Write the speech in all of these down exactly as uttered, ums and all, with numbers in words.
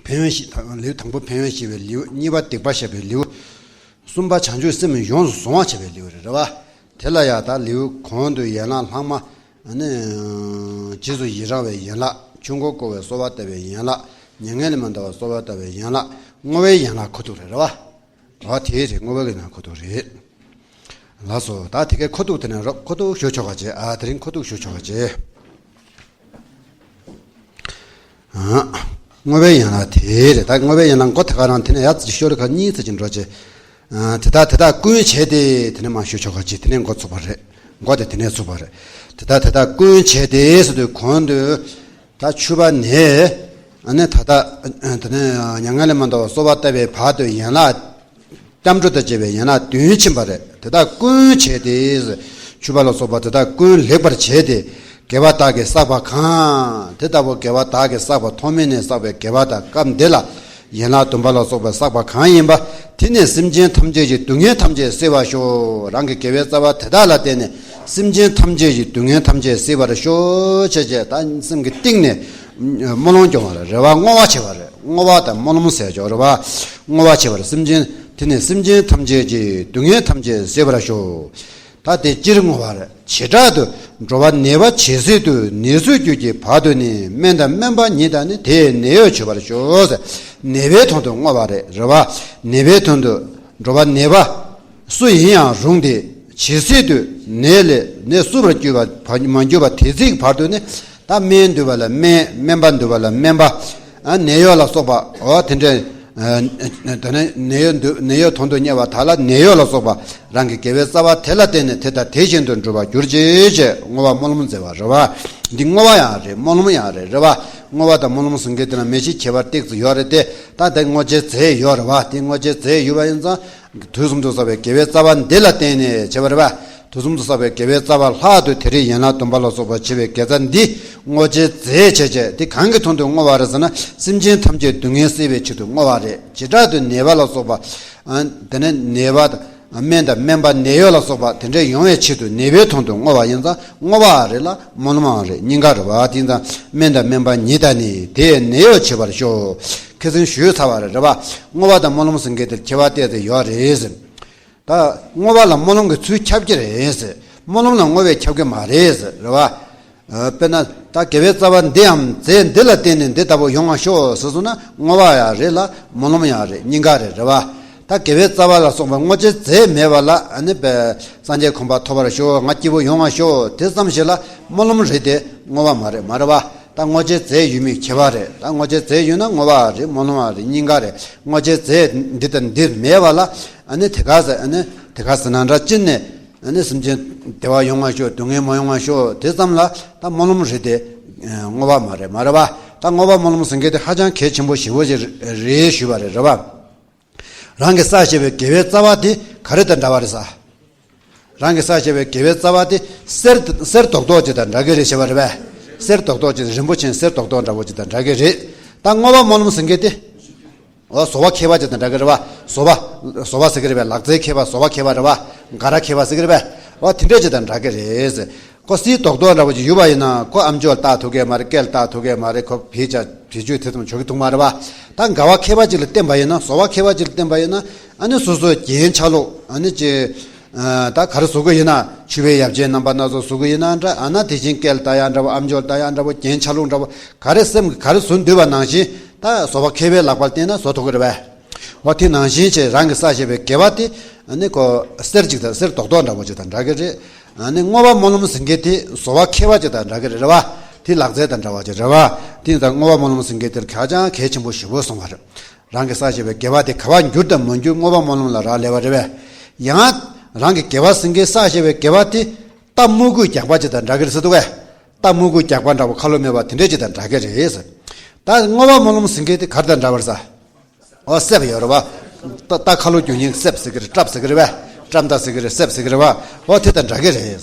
ཕན་ཡོན་ཞི། ལེའུ་དང་པོ་ཕན་ཡོན་ཞི་བའི་ལེའུ། གཉིས་པ་སྡིག་པ་བཤགས་པའི་ལེའུ། གསུམ་པ་བྱང་ཆུབ་སེམས་ཡོངས་སུ་བཟུང་བར་བྱེད་པའི་ལེའུ་རེད་རེད་བ། དེ་ལ་ཡང་ད་ལེའུ་གོང་དུ་ཡན་ལག་ལྷག་མ། ཨ་ནི། རྗེས་སུ་ཡི་རང་བའི་ཡན་ལག་ཆོས་འཁོར་བསྐོར་བའི་གསོལ་བ་བཏབ་པའི་ཡན་ལག་མྱ་ངན་ལས་མི་འདའ་བར་གསོལ་བ་བཏབ་པའི་ཡན་ལག་བསྔོ་བའི་ཡན་ལག་ཁོ་ཐུག་རེད་རེད་བ། ཨ་དེ་རེད། བསྔོ་བའི་ཡན་ལག་ཁོ་ཐུག་རེད། ལགས་སོ། ད་དེ་གའི་ཁོ་ཐུག་དེ་ནས་རོ་ཁོ་ཐུག་ཞུ་ཆོག་ག་བྱེད། ཨ་དེ་རིང་ཁོ་ཐུག་ཞུ་ཆོག་ག་བྱེད། ཨ། བསྔོ་བའི་ཡན་ལག་དེ་རེད། ད་བསྔོ་བའི་ཡན་ལག་མགོ་དེ་ག་རང་དེ་ནས་ཡར་ཙམ་ཞིག་ཤོ་ལོ་ཀ་གཉིས་ཙམ་ཅིག་འགྲོ་བྱེད། ཨ་དེ་དག་དེ་དག་ཀུན་བྱས་ཏེ། དེ་ནས་མར་ཞུ་ཆོག་ག་བྱེད། དེ་ནས་འགོ་ཚུགས་པ་རེད། མགོ་དེ་དེ་ནས་ཚུགས་པ་རེད། དེ་དག་དེ་དག་ཀུན་བྱས་ཏེ་ཟེར་དུས་གོང་དུ། ད་མཆོད་པ་ནས། ཨ་ནི་ད་ལྟ་དེ་ནས་མྱ་ངན་ལས་མི་འདའ་བར་གསོལ་བ་བཏབ་པའི་བར་དུ་ཡན་ལག་སྐྱབས་འགྲོ་དང་བཅས་པའི་ཡན་ལག་བདུན་ཕྱིན་པ་རེད། དེ་དག་ཀུན་བྱས་ཏེ། མཆོད་པ་ལ་སོགས་པ་དེ་དག་ཀུན་ལེགས་པར་བྱས་ཏེ། དགེ་བ་བདག་གིས་བསགས་པ་གང་། དེ་ལྟ་བུ་དགེ་བ་བདག་གིས་བསགས་པ། ཐོག་མེད་ནས་བསགས་པའི་དགེ་བ་དང་སྐབས་འདི་ལ་ཡན་ལག་བདུན་པ་ལ་སོགས་པ་བསགས་པ་གང་ཡིན་པ། དེ་ནི་སེམས་ཅན་ཐམས་ཅད་ཀྱི་སྡུག་བསྔལ་ཐམས་ཅད་སེལ་བར་ཤོག། རང་གི་དགེ་བའི་རྩ་བ་དེ་དག་ལ་བརྟེན་ནས་སེམས་ཅན་ཐམས་ཅད་ཀྱི་སྡུག་བསྔལ་ཐམས་ཅད་སེལ་བར་ཤོག་ཅེས་བྱས། ད་སེམས་ཀྱི་གཏིང་ནས་སྨོན་ལམ་སྐྱོང་བ་རེད་བ། བསྔོ་བ་བྱེད་པ་རེད། བསྔོ་བ་དང་སྨོན་ལམ་ཟེར་ཆོག་རེད་བ། བསྔོ་བ་བྱེད་པར་སེམས་ཅན། དེ་ནི་སེམས་ཅན་ཐམས་ཅད་ཀྱི་སྡུག་བསྔལ་ཐམས་ཅད་སེལ་བར་ཤོག། ད་དེ་སྤྱིར་བསྔོ་བ་རེད། བྱེ་བྲག་ཏུ་འགྲོ་བ་ནད་པ་ཇི་སྲིད་དུ། ནད་སོས་གྱུར་གྱི་བར་དུ་ནི། སྨན་དང་སྨན་པ་ཉིད་དང་ནི། དེས་ནད་གཡོག་བྱེད་པར་ཤོག་ཟེར། ནད་པའི་དོན་དུ་བསྔོ་བ་རེད་རེད་བ། ནད་པའི་དོན་དུ། འགྲོ་བ་ནད་པ་སུ་ཡིན་ཡང་རུང་སྟེ། ཇི་སྲིད་དུ་ནད་ལས་ནད་སུ་བར་གྱུར་པ་མ་གྱུར་པ་དེ་ཚེ་གི་བར་དུ་ནི། ད་སྨན་འདུས་པ་ལ་སྨན། སྨན་པ་འདུས་པ་ལ་སྨན་པ། ཨ་ནད་གཡོག་ལ་སོགས་པ། འོ་དེ་འདྲའི། ཨ་དེ་ནས་ནད་གཡོག་འདུ་ནད་གཡོག་དོན་དུ་གཉེར་བ་དག་ལ་ནད་གཡོག་ལ་སོགས་པ། རང་གི་དགེ་བའི་རྩ་བ་དེ་ལ་བརྟེན་ནས་དེ་དང་དེ་བཞིན་དུ་འགྲུབ་པར་གྱུར་ཅིག་ཅེས་བསྔོ་བ་སྨོན་ལམ་མཛད་པ་རེད་བ། འདི་བསྔོ་བ་ཡང་རེད། སྨོན་ལམ་ཡང་རེད་རེད་བ། བསྔོ་བ་དང་སྨོན་ལམ་ཟེར་མཁན་དེ་ལ་མི་ཤེས་ཁྱད་པར་ཏོག་ཙམ་ཡོད་རེད་དེ། ད་དེ་བསྔོ་བྱའི་རྫས་ཡོད་རེད་བ། དེ་བསྔོ་བྱའི་རྫས་ཡོད་པ་ཡིན་ཙང་། དུས་གསུམ་དུ་བསགས་པའི་དགེ་བའི་རྩ་བ་འདི་ལ་བརྟེན་ནས་བྱས་པ་རེད་པ། དུས་གསུམ་དུ་བསགས་པའི་དགེ་བའི་རྩ་བ་ལྷག་ཏུ་དེ་རིང་ཡན་ལག་བདུན་པ་ལ་སོགས་པ་བྱེད་པའི་དགེ་རྩ་འདི་བསྔོ་བྱའི་རྫས་བྱས་བྱས། དེ་གང་གི་དོན་དུ་བསྔོ་བ་རེད་ཟེར་ན། སེམས་ཅན་ཐམས་ཅད་སྡུག་བསྔལ་སེལ་བའི་ཆེད་དུ་བསྔོ་བ་རེད། བྱེ་བྲག་ཏུ་ནད་པ་ལ་སོགས་པ། ཨ་དེ་ནས་ནད་པ་དང་སྨན་དང་སྨན་པ་ནད་གཡོག་ལ་སོགས་པ་དེ་འདྲ་ཡོང་བའི་ཆེད་དུ་ནད་པའི་དོན་དུ་བསྔོ་བ་ཡིན་ཙང་། བསྔོ་བ་རེད་ལ་སྨོན་ལམ་རེད། གཉིས་ཀ་རེད་བ། དེ་ཡིན་ཙང་སྨན་དང་སྨན་པ་ཉིད་དང་ནི། དེས་ནད་གཡོག་བྱེད་པར་ཤོག། ཁ་སང་ཞུས་ཚར་བ་རེད་རེད་བ། བསྔོ་བ་དང་སྨོན་ལམ་ཟེར་མཁན་དེར་ཁྱད་པར་ཏོག་ཙམ་ཡོད་རེད་ཟེར། ད་བསྔོ་བ་ལ་སྨོན་ལམ་གྱི་ཚུལ་ཁྱབ་ཀྱི་རེད་ཟེར། སྨོན་ལམ་ལ་བསྔོ་བས་ཁྱབ་ཀྱི་མ་རེད་ཟེར་རེད་བ། ཨ་དཔེར་ན་ད་དགེ་བའི་རྩ་བ་འདིའམ་རྫས་འདི་ལ་བརྟེན་ནས་འདི་ལྟ་བུ་ཡོང་བར་ཤོག་ཟེར་སོང་ན། བསྔོ་བ་ཡང་རེད་ལ་སྨོན་ལམ་ཡང་རེད། གཉིས་ཀ་རེད་རེད་བ། ད་དགེ་བའི་རྩ་བ་ལ་སོགས་པ་བསྔོ་བྱའི་རྫས་མེད་པ་ལ། ཨ་ནི་པའི་སངས་རྒྱས་གོ་འཕང་ཐོབ་པར་ཤོག། ང་སྐྱིད་པོ་ཡོང་བར་ཤོག། དེ་ཙམ་ཞིག་ལ་སྨོན་ལམ་རེད་དེ། བསྔོ་བ་མ་རེད། མ་རེད་བ། ད་བསྔོ་བྱའི་རྫས་ཡོད་མེད་ཁྱད་པར་རེད། ད་བསྔོ་བྱའི་རྫས་ཡོད་ན་བསྔོ་བ་རེད། སྨོན་ལམ་རེད། གཉིས་ཀ་རེད། བསྔོ་བྱའི་རྫས་འདི་དང་འདི་མེད་པ་ལ། ཨ་ནི་དེ་ག་ཟེར། ཨ་ནི་དེ་ག་ཟེར་ན་འདྲ། ཅི་ནས་ཨ་ནི་སེམས་ཅན་བདེ་བ་ཡོང་བར་ཤོག། སྡུག་བསྔལ་མ་ཡོང་བར་ཤོག། དེ་ཙམ་ལ་ད་སྨོན་ལམ་རེད་དེ། བསྔོ་བ་མ་རེད། མ་རེད་བ། ད་བསྔོ་བ་སྨོན་ལམ་ཟེར་མཁན་དེ་ཧ་ཅང་གལ་ཆེན་པོ་ཞེ་པོ་ཅིག་རེད་ཞུས་པ་རེད། རེད་བ། རང་གིས་བསགས་བཞག་པའི་དགེ་བའི་རྩ་བ་དེ་ག་རེ་དང་འདྲ་བ་རེད་ཟེར། རང་གིས་བསགས་བཞག་པའི་དགེ་བའི་རྩ་བ་དེ་གསེར་གསེར་རྡོག་རྡོག་ཅིག་དང་འདྲ་གི་རེད་ཟེར་བ་རེད་པས། གསེར་རྡོག་རྡོག་ཅིག་རིན་པོ་ཆེ་གསེར་རྡོག་རྡོག་འདྲ་བོ་ཅིག་དང་འདྲ་གི་རེད། ད་བསྔོ་བ་སྨོན་ལམ་ཟེར་མཁན་དེ། འོ་བཟོ་བ་མཁས་པ་ཅིག་དང་འདྲ་གི་རེད་པ། བཟོ་བ། བཟོ་བ་ཟེར་གི་རེད་པས། ལག་རྩལ་མཁས་པ། བཟོ་བ་མཁས་པ་རེད་པ། འགའ་ར་མཁས་པ་ཟེར་གི་རེད་པས། འོ་དེ་འདྲ་ཅིག་དང་འདྲ་གི་རེད། ཁོ་གསེར་རྡོག་རྡོག་འདྲ་བོ་ཅིག་ཡོད་པ་ཡིན་ན། ཁོ་ཨམ་ཅོག་ལ་བཏགས་ཐུབ་ཀྱི་མ་རེད། སྐེ་ལ་བཏགས་ཐུབ་ཀྱི་མ་རེད། ཁོ་བེད་སྤྱོད་བེད་སྤྱོད་དེ་ཙམ་ཆོག་གི་འདུག་མ་རེད་པ། ད་འགའ་བ་མཁས་པ་ཅིག་ལ་བསྟན་པ་ཡིན་ན། བཟོ་བ་མཁས་པ་ཅིག་ལ་བསྟན་པ་ཡིན་ན། ཨ་ནི་སོ་སོའི་རྒྱན་ཆ་ལུགས། ཨ་ནི་ཅི། ཨ་ད་ག་རེ་བཟོ་གི་ཡིན་ན། ཕྱུ་པའི་ཡ་མཚན་རྣམ་པ་སྣ་ཚོགས་བཟོ་གི་ཡིན་ན་འདྲ། ཨ་ན་དེ་བཞིན་སྐེ་ལ་བཏགས་ཡག་འདྲ་བོ། ཨམ་ཅོག་ལ་བཏགས་ཡག་འདྲ་བོ། རྒྱན་ཆ་ལུགས་འདྲ་བོ། ག་རེ་སེམས་ཀྱི་ག་རེ་བཟོ་འདོད་པ་ནང་བཞིན། ད་བཟོ་བ་མཁས་པའི་ལག་པར་བསྟན་ན་བཟོ་ཐུབ་ཀྱི་རེད་པས། འོ་དེ་ནང་བཞིན་བྱས། རང་གིས་བསགས་བཞག་པའི་དགེ་བ་དེ། ཨ་ནི་ཁོ་གསེར་ཅིག་དང་གསེར་རྡོག་རྡོག་འདྲ་བོ་ཅིག་དང་འདྲ་གི་རེད། ཨ་ནི་བསྔོ་བ་སྨོན་ལམ་ཟེར་མཁན་དེ་བཟོ་བ་མཁས་པ་ཅིག་དང་འདྲ་གི་རེད་རེད་བ། དེ་ལག་རྩལ་དང་འདྲ་བ་ཅིག་རེད་བ། དེ་ཡིན་ཙང་བསྔོ་བ་སྨོན་ལམ་ཟེར་མཁན་དེར་ཧ་ཅང་གལ་ཆེན་པོ་ཞེ་པོ་གསུངས་པ་རེད། རང་གིས་བསགས་བཞག་པའི་དགེ་བ་དེ་ག་པར་འགྱུར་དང་མ་འགྱུར་བསྔོ་བ་སྨོན་ལམ་ལ་རག་ལས་པ་རེད་པས། ཡང་རང་གི་དགེ་བ་ཟེར་མཁན། བསགས་བཞག་པའི་དགེ་བ་དེ་རྟ་རྨུ་གུས་རྒྱགས་པ་ཅིག་དང་འདྲ་གི་རེད་ཟེར་འདུག་གས། རྟ་རྨུ་གུས་རྒྱགས་པ་འདྲ་བོ། ཁ་ལོ་མེད་པ་དེ་འདྲ་ཅིག་དང་འདྲ་གི་རེད་ཟེར། ད་བསྔོ་བ་སྨོན་ལམ་ཟེར་མཁན་དེ་ག་རེ་དང་འདྲ་བ་རེད་ཟེར། འོ་གསེབ་ཡོད་རེད་བ། རྟ་རྟ་ཁ་ལོ་རྒྱུག་མཁན་གསེབ་ཟེར་གི་རེད། ཊབ་ཟེར་གི་རེད་པས། ཊབ་མདའ་ཟེར་གི་རེད། གསེབ་ཟེར་གི་རེད་བ། འོ་དེ་དང་འདྲ་གི་རེད།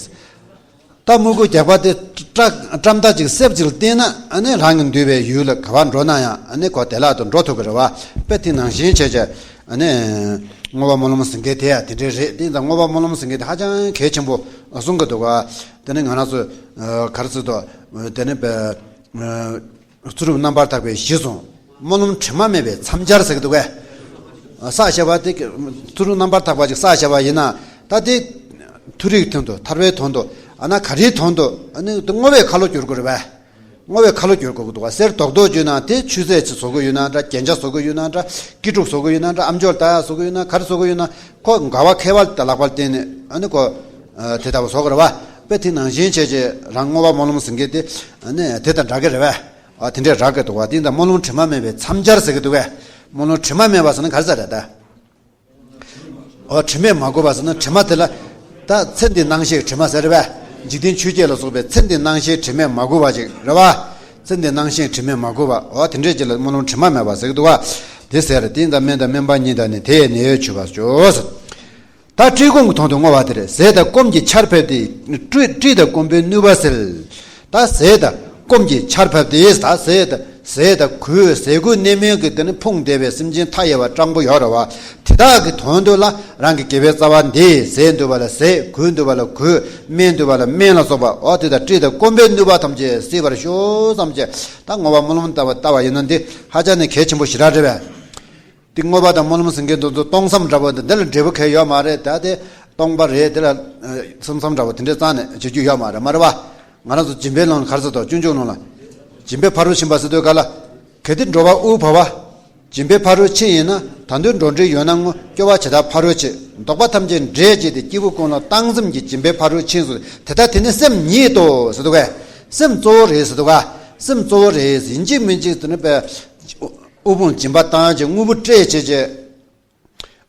རྟ་རྨུ་གུས་རྒྱགས་པ་དེ། ཊ་ཊབ་མདའ་ཅིག་གསེབ་ཅིག་ལ་བརྟེན་ན། ཨ་ནི་རང་གི་འདུས་པའི་ཡུལ་ལ་ག་པར་འགྲོ་ན་ཡང་། ཨ་ནི་ཁོ་བདེ་བླག་ཏུ་འགྲོ་ཐུབ་ཀྱི་རེད་བ། དཔེ་དེ་ནང་བཞིན་བྱས་བྱས། ཨ་ནི་བསྔོ་བ་སྨོན་ལམ་ཟེར་མཁན་དེ་ཡང་དེ་འདྲས་རེད། དེ་ཡིན་ཙང་བསྔོ་བ་སྨོན་ལམ་ཟེར་མཁན་དེ་ཧ་ཅང་གལ་ཆེན་པོ་གསུང་གི་འདུག་ག། དེ་ནི་ང་རང་ཚོ་ག་རེ་ཟེར་དོ། དེ་ནི་པའི། ཚུལ་ཁྲིམས་རྣམ་པར་དག་པའི་གཞི་བཟུང་། སྨོན་ལམ་དྲི་མ་མེད་པའི་མཚམས་སྦྱར་ཟེར་གི་འདུག་གས། བསགས་བཞག་པ་དེ་ཚུལ་ཁྲིམས་རྣམ་པར་དག་པ་ཅིག་བསགས་བཞག་པ་ཡིན་ན། ད་དེ་མཐོ་རིས་དོན་དུ་ཐར་པའི་དོན་དུ་ཨ་ན་ག་རེའི་དོན་དུ་ཨ་ནི་དེ་བསྔོ་བའི་ཁ་ལོ་བསྒྱུར་དགོས་རེད་པས། བསྔོ་བའི་ཁ་ལོ་བསྒྱུར་དགོས་ཀྱི་འདུག་ག། གསེར་རྡོག་རྡོག་བརྗོད་ན་དེ་ཆུད་ཟོས་ཅིག་བཟོ་དགོས་ཡོད་ན་འདྲ། རྒྱན་ཆ་བཟོ་དགོས་ཡོད་ན་འདྲ། སྐྱིད་སྡུག་བཟོ་དགོས་ཡོད་ན་འདྲ། ཨ་མཆོག་ལྟ་ཡག་བཟོ་དགོས་ཡོད་ན་ག་རེ་བཟོ་དགོས་ཡོད་ན། ཁོ་དགའ་བ་ཁེ་བ་དང་ལག་པར་བརྟེན་ནས་ཨ་ནི་ཁོ་དེ་ལྟ་བུ་བཟོ་དགོས་རེད་པ། དཔེ་དེ་ནང་བཞིན་བྱས་རྗེས་རང་བསྔོ་བ་སྨོན་ལམ་ཟེར་མཁན་དེ་ཨ་ནི་དེ་དང་འདྲ་གི་རེད་པས། ཨ་དེ་འདྲས་རག་གི་འདུག་ག། དེ་ཡིན་ད་སྨོན་ལམ་དྲི་མ་མེད་པའི་མཚམས་སྦྱར་ཟེར་གི་འདུག་གས། སྨོན་ལམ་དྲི་མ་མེད་པ་ཟེར་ན་ག་རེ་ཟེར་རེད་ད། ཨོ་དྲི་མས་མ་གོས་པ་ཟེར་ན་དྲི་མ་དེ་ལ། ད་ཚེ་འདི་སྣང་ཤས་དྲི་མ་ཟེར་བས། འཇིག་རྟེན་ཆོས་བརྒྱད་ལ་སོགས་པའི་ཚེ་འདི་སྣང་ཤས་དྲི་མས་མ་གོས་པ་ཅིག་རེད་བ། ཚེ་འདི་སྣང་ཤས་དྲི་མས་མ་གོས་པ། ཨོ་དེ་འདྲས་ཅིག་ལ་སྨོན་ལམ་དྲི་མ་མེད་པ་ཟེར་གི་འདུག་བ། དེ་ཟེར་དེ་ཡིན་ད་སྨན་དང་སྨན་པ་ཉིད་དང་ནི་དེ་ཡི་ནད་གཡོག་བྱེད་པར་ཤོག། ད་བཀྲེས་སྐོམ་གྱི་དོན་དུ་བསྔོ་བ་དེ་རེད། ཟས་དང་སྐོམ་གྱི་ཆར་ཕབ་སྟེ། བཀྲེས་བཀྲེས་དང་སྐོམ་པའི་གནོད་པ་སེལ། ད་ཟས་དང་སྐོམ་གྱི་ཆར་ཕབ་སྟེ། ད་ཟས་དང་ཟས་དང་གོས་ཟས་གོས་གནས་མལ་གྱི་དེ་ནི་ཕུང་བསྡད་པའི་སེམས་ཅན་མཐའ་ཡས་པ་སྤྲང་པོ་ཡོད་རེད་བ། དེ་དག་གི་དོན་དུ་ལ་རང་གི་དགེ་བའི་རྩ་བ་འདི་ཟས་འདུལ་བ་ལ་ཟས། གོས་འདུལ་བ་ལ་གོས། སྨན་འདུལ་བ་ལ་སྨན་ལ་སོགས་པ། འོ་དེ་དང་བཀྲེས་དང་སྐོམ་པའི་གནོད་པ་ཐམས་ཅད་སེལ་བར་ཤོག་བསམ་བྱས་ད་བསྔོ་བ་སྨོན་ལམ་བཏབ་པ་བཏབ་པ་ཡིན་ན་འདི་ཧ་ཅང་ནས་གལ་ཆེན་པོ་ཞེ་དྲག་རེད་བས། དེ་བསྔོ་བ་དང་སྨོན་ལམ་ཟེར་མཁན་དེ་ཚོ་སྟོང་བསམ་འདྲ་པོ་འདི་འདི་ལ་འབྲས་བུ་གང་ཡང་ཡོད་མ་རེད། ད་དེ་སྟོང་པ་རེད། དེ་ལ་ཨ་སེམས་བསམ་འདྲ་པོ་དེ་འདྲས་རྩ་ནས་བྱེད་རྒྱུ་ཡོད་མ་རེད། མ་རེད་བ། ང་རང་ཚོ་སྦྱིན་པའི་ལུང་ལ་ག་རེ་ཟེར་འདུག་སྤྱོད་འཇུག་ལུང་ལ། སྦྱིན་པས་ཕ་རོལ་ཕྱིན་པ་ཟེར་དུས་ག་ལ། གལ་ཏེ་འགྲོ་བ་དབུལ་བ་བ། སྦྱིན་པས་ཕ་རོལ་ཕྱིན་ཡིན་ན། ད་དུང་འགྲོ་འདྲེན་ཡོད་ན་ངོ་། སྐྱོ་བ་ཇི་ལྟར་ཕ་རོལ་ཕྱིན། བདོག་པ་ཐམས་ཅད་འབྲས་བཅས་ཏེ། སྐྱེ་བོ་ཀུན་ལ་བཏང་སེམས་ཀྱིས། སྦྱིན་པས་ཕ་རོལ་ཕྱིན་སོགས་དེ་ལྟར་དེ་ནི་སེམས་ཉིད་དོ་ཟེར་འདུག་གས། སེམས་གཙོ་བོ་རེད་ཟེར་འདུག་ག། སེམས་གཙོ་བོ་རེད། ཡིན་གཅིག་མིན་གཅིག་དེ་ནི་པས། དབུལ་ཕོངས་སྦྱིན་པ་བཏང་བྱས་དངོས་པོ་སྤྲད་བྱས་བྱས།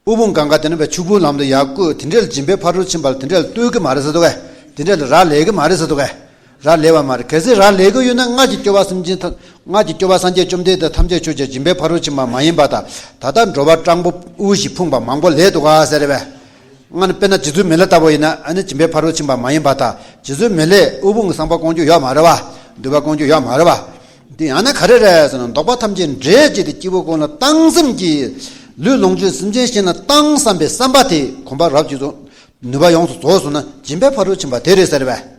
དབུལ་ཕོངས་གང་ག་དེ་ནི་པའི་ཕྱུག་པོའི་ལམ་དུ་ཡར་བཀོད། དེ་འདྲའི་ལ་སྦྱིན་པས་ཕ་རོལ་ཕྱིན་པ་ལ་དེ་འདྲའི་ལ་ལྟོས་ཀྱི་མ་རེད་ཟེར་འདུག་གས། དེ་འདྲའི་ལ་རག་ལས་ཀྱི་མ་རེད་ཟེར་འདུག་གས། རག་ལས་པ་མ་རེད། གལ་སྲིད་རག་ལས་ཀྱི་ཡོད་ན་སྔར་གྱི་སྐྱོབ་པ་སེམས་ཅན་ཐམས་སྔར་གྱི་སྐྱོབ་པ་སངས་རྒྱས་བཅོམ་ལྡན་འདས་ཐམས་ཅད་མཆོད་བྱས་སྦྱིན་པས་ཕ་རོལ་ཕྱིན་པ་མ་ཡིན་པ་དང་། ད་ལྟ་འགྲོ་བ་སྤྲང་པོ་དབུལ་ཞིང་ཕོངས་པ་མང་པོ་ལས་འདུག་ག་ཟེར་རེད་པས། སྔར་ནི་དཔེར་ན་རྗེ་བཙུན་མི་ལ་ལྟ་བུ་ཡིན་ན་ཨ་ནི་སྦྱིན་པས་ཕ་རོལ་ཕྱིན་པ་མ་ཡིན་པ་དང་། རྗེ་བཙུན་མི་ལས་དབུལ་ཕོངས་ཀྱི་བསམ་པ་སྐོང་རྒྱུ་ཡོད་མ་རེད་བ། འདུན་པ་སྐོང་རྒྱུ་ཡོད་མ་རེད་བ། དེ་ཡང་ན་ག་རེ་རེད་ཟེར་ན། བདོག་པ་ཐམས་ཅད་འབྲས་བཅས་ཏེ། སྐྱེ་བོ་ཀུན་ལ་བཏང་སེམས་ཀྱིས། ལུས་ལོངས་སྤྱོད་སེམས་ཅན་གཞན་ལ་བཏང་བསམ་པའི་བསམ་པ་དེ་གོམས་པ་རབ་ཀྱིས་རྫོགས། ནུས་པ་ཡོངས་སུ་རྫོགས་སོང་ན་སྦྱིན་པས་ཕ་རོལ་ཕྱིན་པ་དེ་རེད་ཟེར་བས།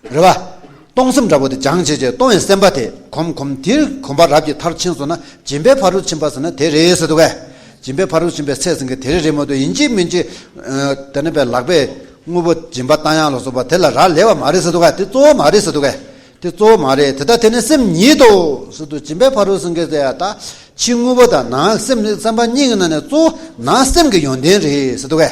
རེད་བ། གཏོང་སེམས་འདྲ་པོ་དེ་སྦྱངས་བྱས་བྱས་གཏོང་བའི་སེམས་པ་དེ་གོམས་གོམས་དེར་གོམས་པ་རབ་ཀྱིས་མཐར་ཕྱིན་སོང་ན་སྦྱིན་པས་ཕ་རོལ་ཕྱིན་པ་ཟེར་ན་དེ་རེད་ཟེར་འདུག་གས། སྦྱིན་པས་ཕ་རོལ་ཕྱིན་པའི་ཚད་ཟེར་མཁན་དེ་རེད་རེད་མ་གཏོགས་ཡིན་གཅིག་མིན་གཅིག་ཨ་དེ་ནི་པའི་ལག་པས་དངོས་པོ་སྦྱིན་པ་བཏང་ཡག་ལ་སོགས་པ་དེ་ལ་རག་ལས་པ་མ་རེད་ཟེར་འདུག་གས། དེ་གཙོ་བོ་མ་རེད་ཟེར་འདུག་གས། དེ་གཙོ་བོ་མ་རེད། དེ་ལྟར་དེ་ནི་སེམས་ཉིད་དོ་ཟེར་དུས་སྦྱིན་པས་ཕ་རོལ་ཕྱིན་ཟེར་ཡ་ད་ཕྱི་དངོས་པོ་དང་ནང་སེམས་བསམ་པ་གཉིས་ཀྱི་ནང་ནས་གཙོ་བོ་ནང་སེམས་ཀྱི་ཡོན་ཏན་རེད་ཟེར་འདུག་གས།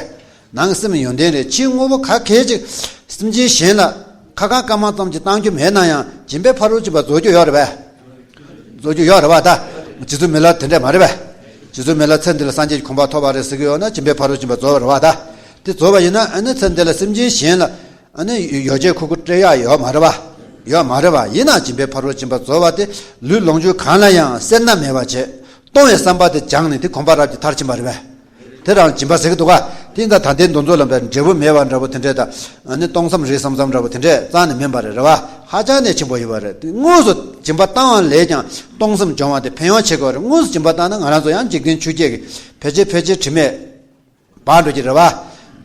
ནང་སེམས་ཡོན་ཏན་རེད། ཕྱིའི་དངོས་པོ་ག་གལ་ཅིག་སེམས་ཅན་གཞན་ལ་ཁ་ཁ་སྐར་མ་ཙམ་ཅིག་བཏང་རྒྱུ་མེད་ན་ཡང་སྦྱིན་པས་ཕ་རོལ་ཕྱིན་པ་རྫོགས་རྒྱུ་ཡོད་རེད་པས། རྫོགས་རྒྱུ་ཡོད་རེད་པ། ད་རྗེ་བཙུན་མི་ལ་དེ་འདྲས་མ་རེད་པས། རྗེ་བཙུན་མི་ལ་ཚེ་འདི་ལ་སངས་རྒྱས་ཀྱི་གོ་འཕང་ཐོབ་པ་རེད་ཟེར་གྱི་ཡོད་ན་སྦྱིན་པས་ཕ་རོལ་ཕྱིན་པ་རྫོགས་པ་རེད་པ། ད་དེ་རྫོགས་པ་ཡིན་ན་ཨ་ནི་ཚེ་འདི་ལ་སེམས་ཅན་གཞན་ལ་ཨ་ནི་ཡོ་བྱད་མཁོ་དགུ་སྤྲད་ཡག་ཡོད་མ་རེད་པ། ཡོད་མ་རེད་པ། ཡིན་ན་སྦྱིན་པས་ཕ་རོལ་ཕྱིན་པ་རྫོགས་པ་དེ་ལུས་ལོངས་སྤྱོད་གང་ལ་ཡང་སེར་སྣ་མེད་པ་བྱས། གཏོང་བའི་བསམ་པ་དེ་སྦྱངས་ནས་དེ་གོམས་པ་རབ་ཀྱིས་མཐར་ཕྱིན་པ་རེད་པས། དེ་རང་སྦྱིན་པ་ཟེར་གྱི་འདུག་ག། དེ་ཡིན་ད་ད་ལྟའི་འདུ་འཛོམས་ལ་འབྲས་བུ་མེད་པ་འདྲ་པོ་དེ་འདྲས་དང་། ཨ་ནི་གཏོང་བསམ་རེད་བསམ་བསམ་འདྲ་པོ་དེ་འདྲས་རྩ་ནས་མིན་པ་རེད། རེད་པ། ཧ་ཅང་ནས་ཆེན་པོ་ཡོད་པ་རེད། དེ་དངོས་སུ་སྦྱིན་པ་བཏང་བ་ལས་ཀྱང་གཏོང་སེམས་སྦྱོང་བ་དེ་ཕན་ཡོན་ཆེ་གི་རེད། དངོས་སུ་སྦྱིན་པ་བཏང་ན་ང་རང་ཚོ་ཡང་འཇིག་རྟེན་ཆོས་བརྒྱད་ཀྱི་ཕལ་ཆེར་ཕལ་ཆེར་དྲི་མས་སྦགས་འགྲོ་གི་རེད་པ།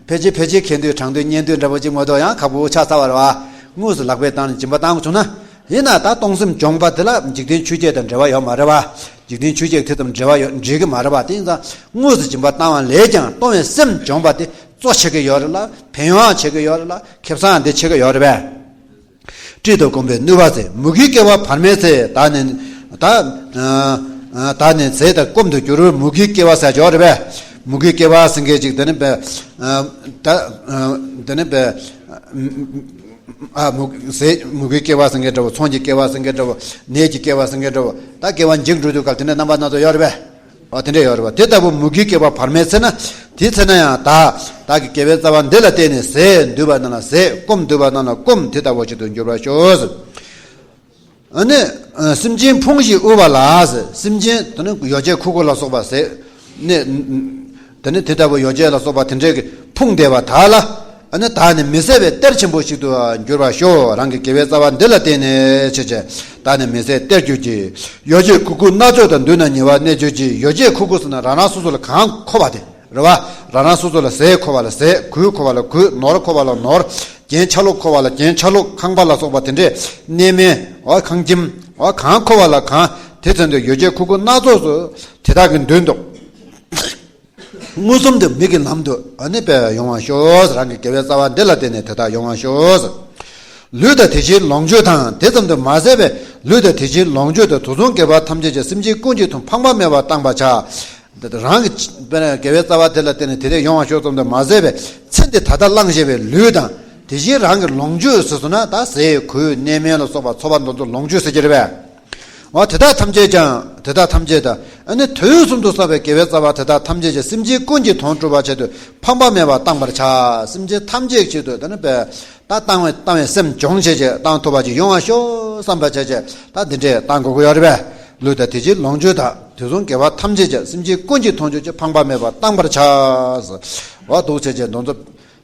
ཕལ་ཆེར་ཕལ་ཆེར་ཁེངས་དུས་གྲང་དུས་མཉེན་དུས་འདྲ་པོ་ཅིག་མ་གཏོགས་ཡང་ཁག་པོ་ཆགས་ཚར་བ་རེད་པ། དངོས་སུ་ལག་པས་བཏང་ནས་སྦྱིན་པ་བཏང་དགོས་བྱུང་ན། ཡིན་ན་ད་གཏོང་སེམས་སྦྱོང་བ་དེ་ལ་འཇིག་རྟེན་ཆོས་བརྒྱད་དང་འབྲེལ་བ་ཡོད་མ་རེད་པ། འཇིག་རྟེན་ཆོས་བརྒྱད་དེ་ཙམ་འབྲེལ་བ་ཡོད་འབྲེལ་གི་མ་རེད་པ། དེ་ཡིན་ཙང་དངོས་སུ་སྦྱིན་པ་བཏང་བ་ལས་ཀྱང་གཏོང་བའི་སེམས་སྦྱོང་བ་དེ་གཙོ་ཆེ་གི་ཡོད་རེད་ལ། ཕན་ཡོན་ཆེ་གི་ཡོད་རེད་ལ། ཁེ་བཟང་འདི་ཆེ་གི་ཡོད་རེད་པས། བཀྲེས་དང་སྐོམ་པའི་གནོད་པ་སེལ། མུ་གེའི་སྐྱེ་བ་བར་མའི་ཚེ། བདག་ནི། ད། བདག་ནི་ཟས་དང་སྐོམ་དུ་གྱུར། མུ་གེའི་སྐྱེ་བ་ཟེར་ཡོད་རེད་པས། མུ་གེའི་སྐྱེ་བ་ཟེར་མཁན་ཅིག་དེ་ནི་པས། ད། དེ་ནི་པས། ཨ་མུ་ཟས་མུ་གེའི་སྐྱེ་བ་ཟེར་མཁན་འདྲ་པོ། ཚོང་གི་སྐྱེ་བ་ཟེར་མཁན་འདྲ་པོ། ནད་ཀྱི་སྐྱེ་བ་ཟེར་མཁན་འདྲ་པོ། ད་སྐྱེ་བ་འཇིག་འགྲོ་དུས་སྐབས་དེ་འདྲའི་རྣམ་པ་སྣ་ཚོགས་ཡོད་རེད་པས། ཨ་དེ་འདྲ་ཡོད་རེད་པ། དེ་ལྟ་བུ་མུ་གེའི་སྐྱེ་བ་བར་མའི་ཚེ་ན། དེའི་ཚེ་ན་ཡང་བདག་བདག་གི་དགེ་བའི་རྩ་བ་འདི་ལ་བརྟེན་ནས་ཟས་འདུས་པ་རྣམས་ལ་ཟས། སྐོམ་འདུས་པ་རྣམས་ལ་སྐོམ། དེ་ལྟ་བུ་ཞིག་ཏུ་འགྱུར་བར་ཤོག། ཨ་ནི། སེམས་ཅན་ཕོངས་ཤིང་དབུལ་བ་ལ། སེམས་ཅན་དེ་ནི་ཡོ་བྱད་མཁོ་དགུ་ལ་སོགས་པ་ཟས། ནི། དེ་ནི་དེ་ལྟ་བུ་ཡོ་བྱད་ལ་སོགས་པ་དེ་འདྲའི་གི་ཕོངས་བསྡད་པ་དག་ལ། ཨ་ནི་བདག་ནི་མི་ཟད་པའི་གཏེར་ཆེན་པོ་ཞིག་ཏུ་འགྱུར་བར་ཤོག། རང་གི་དགེ་བའི་རྩ་བ་འདི་ལ་བརྟེན་ནས་བྱས་བྱས་བདག་ནི་མི་ཟད་གཏེར་གྱུར་ཅིག། ཡོ་བྱད་མཁོ་དགུ་སྣ་ཚོགས་དང་། འདུས་ན་ཉེ་བར་གནས་གྱུར་ཅིག། ཡོ་བྱད་མཁོ་དགུ་ཟེར་ན་རང་རང་སོ་སོ་ལ་གང་མཁོ་བ་དེ་རེད་པ། རང་རང་སོ་སོ་ལ་ཟས་མཁོ་བ་ལ་ཟས། གོས་མཁོ་བ་ལ་གོས། ནོར་མཁོ་བ་ལ་ནོར། རྒྱན་ཆ་ལུགས་མཁོ་བ་ལ་རྒྱན་ཆ་ལུགས། ཁང་པ་ལ་སོགས་པ་དེ་འདྲས། གནས་མལ། འོ་ཁང་ཁྱིམ། འོ་གང་མཁོ་བ་ལ་གང་ དེ་ཚོ་འདི་ཡོ་བྱད་ཁུག་ཁུག་སྣ་ཚོགས་སུ་དེ་དག་གི་མདུན་དུ། མངོན་སུམ་དུ་མིག་གི་ལམ་དུ་ཨ་ནི་པས་ཡོང་བར་ཤོག། རང་གི་དགེ་བའི་རྩ་བ་འདི་ལ་བརྟེན་ནས་དེ་དག་ཡོང་བར་ཤོག། ལུས་དང་དེ་བཞིན་ལོངས་སྤྱོད་དང་། དེ་ཙམ་དུ་མ་ཟད་པའི་ལུས་དང་དེ་བཞིན་ལོངས་སྤྱོད་དང་དུག་གསུམ་གྱི་བ་ཐམས་ཅད་ཀྱང་སེམས་ཅན་ཀུན་གྱི་དོན་ཕངས་པ་མེད་པར་བཏང་པར་བྱ། རང་གི་དཔེར་ན་དགེ་བའི་རྩ་བ་དེ་ལ་བརྟེན་ནས་དེ་ལས་ཡོང་བར་ཤོག་ཙམ་དུ་མ་ཟད་པའི་ཚེ་འདི་ད་ལྟ་བླངས་བཞག་པའི་ལུས་དང་དེ་བཞིན་རང་གི་ལོངས་སྤྱོད་ཟེར་སོང་ན་ད་ཟས་གོས་གནས་མལ་ལ་སོགས་པ་འཚོ་བ་འདི་ཚོ་ལོངས་སྤྱོད་ཟེར་གྱི་རེད་པས། འོ་དེ་དག་ཐམས་ཅད་ཀྱང་དེ་དག་ཐམས་ཅད་དང་ཨ་ནི་དུས་གསུམ་དུ་བསགས་པའི་དགེ་བའི་རྩ་བ་དེ་དག་ཐམས་ཅད་ཀྱང་སེམས་ཅན་ཀུན་གྱི་དོན་སྒྲུབ་པར་བྱེད་དུ་ཕངས་པ་མེད་པར་བཏང་པར་བྱ། སེམས་ཅན་ཐམས་ཅད་ཆེད་དུ་དེ་ནི་པས་ད་བཏང་བའི་བཏང་བའི་སེམས་སྦྱོང་བྱས་བྱས་བཏང་ཐུབ་པ་ཅིག་ཡོང་བར་ཤོག་བསམ་པ་བྱས་བྱས་ད་འདི་འདྲས་བཏང་དགོས་ཀྱི་ཡོད་རེད་པས། ལུས་དང་དེ་བཞིན་ལོངས་སྤྱོད་དང་དུག་གསུམ་གྱི་བ་ཐམས་ཅད་ཀྱང་སེམས་ཅན་ཀུན་གྱི་དོན་སྤྱོད་ཀྱི་ཕངས་པ་མེད་པར་བཏང་པར་བྱ། འོ་འདུག་བྱས་བྱས་འདི་ཚོ།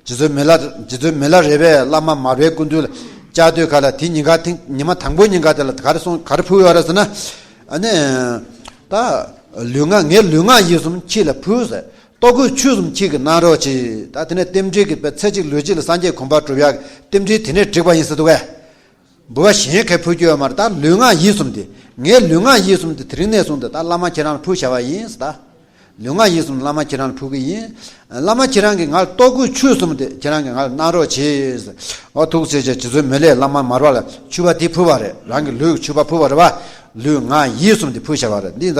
རྗེ་བཙུན་མི་ལ་རྗེ་བཙུན་མི་ལ་རས་པས་བླ་མ་མར་པའི་སྐུ་མདུན་ལ་བཅར་དུས་ག་ལ་དེ་ཉིན་ག་ཐེངས་ཉི་མ་དང་པོ་ཉིན་ག་དེ་ལ་ག་རེ་གསུངས་ག་རེ་ཕུལ་ཡོད་རེད་ཟེར་ན། ཨ་ནི། ད། ལུས་ངག་ངའི་ལུས་ངག་ཡིད་གསུམ་ཁྱེད་ལ་ཕུལ་ཟེར། ལྟོ་གོས་ཆོས་གསུམ་ཁྱེད་ཀྱིས་གནང་རོགས་གྱིས། ད་དེ་ནས་རྟེན་འབྲེལ་གྱི་ཚེ་གཅིག་ལུས་གཅིག་ལ་སངས་རྒྱས་གོ་འཕང་སྒྲུབ་ཡག་རྟེན་འབྲེལ་དེ་ནས་འགྲིག་པ་ཡིན་ཟེར་འདུག་གས། འབུལ་བ་གཞན་གས་ཕུལ་རྒྱུ་ཡོད་མ་རེད། ད་ལུས་ངག་ཡིད་གསུམ་དེ་ངའི་ལུས་ངག་ཡིད་གསུམ་དེ་དེ་རིང་ནས་བཟུང་སྟེ་ད་བླ་མ་ཁྱེད་རང་ལ་ཕུལ་བྱ་བ་ཡིན་ཟེར་ད། ལུས་ངག་ཡིད་གསུམ་བླ་མ་ཁྱེད་རང་ལ་ཕུལ་གི་ཡིན། བླ་མ་ཁྱེད་རང་གིས་ང་ལ་ལྟོ་གོས་ཆོས་གསུམ་དེ་ཁྱེད་རང་གིས་ང་ལ་གནང་རོགས་གྱིས། འོ་ཐུགས་རྗེ་ཆེ། རྗེ་བཙུན་མི་ལས་བླ་མ་མར་པ་ལ་མཆོད་པ་དེ་ཕུལ་བ་རེད། རང་གི་ལུས་ཀྱི་མཆོད་པ་ཕུལ་བ་རེད་བ། ལུས་ངག་ཡིད་གསུམ་དེ་ཕུལ་བྱ་བ་རེད། འདི་ད་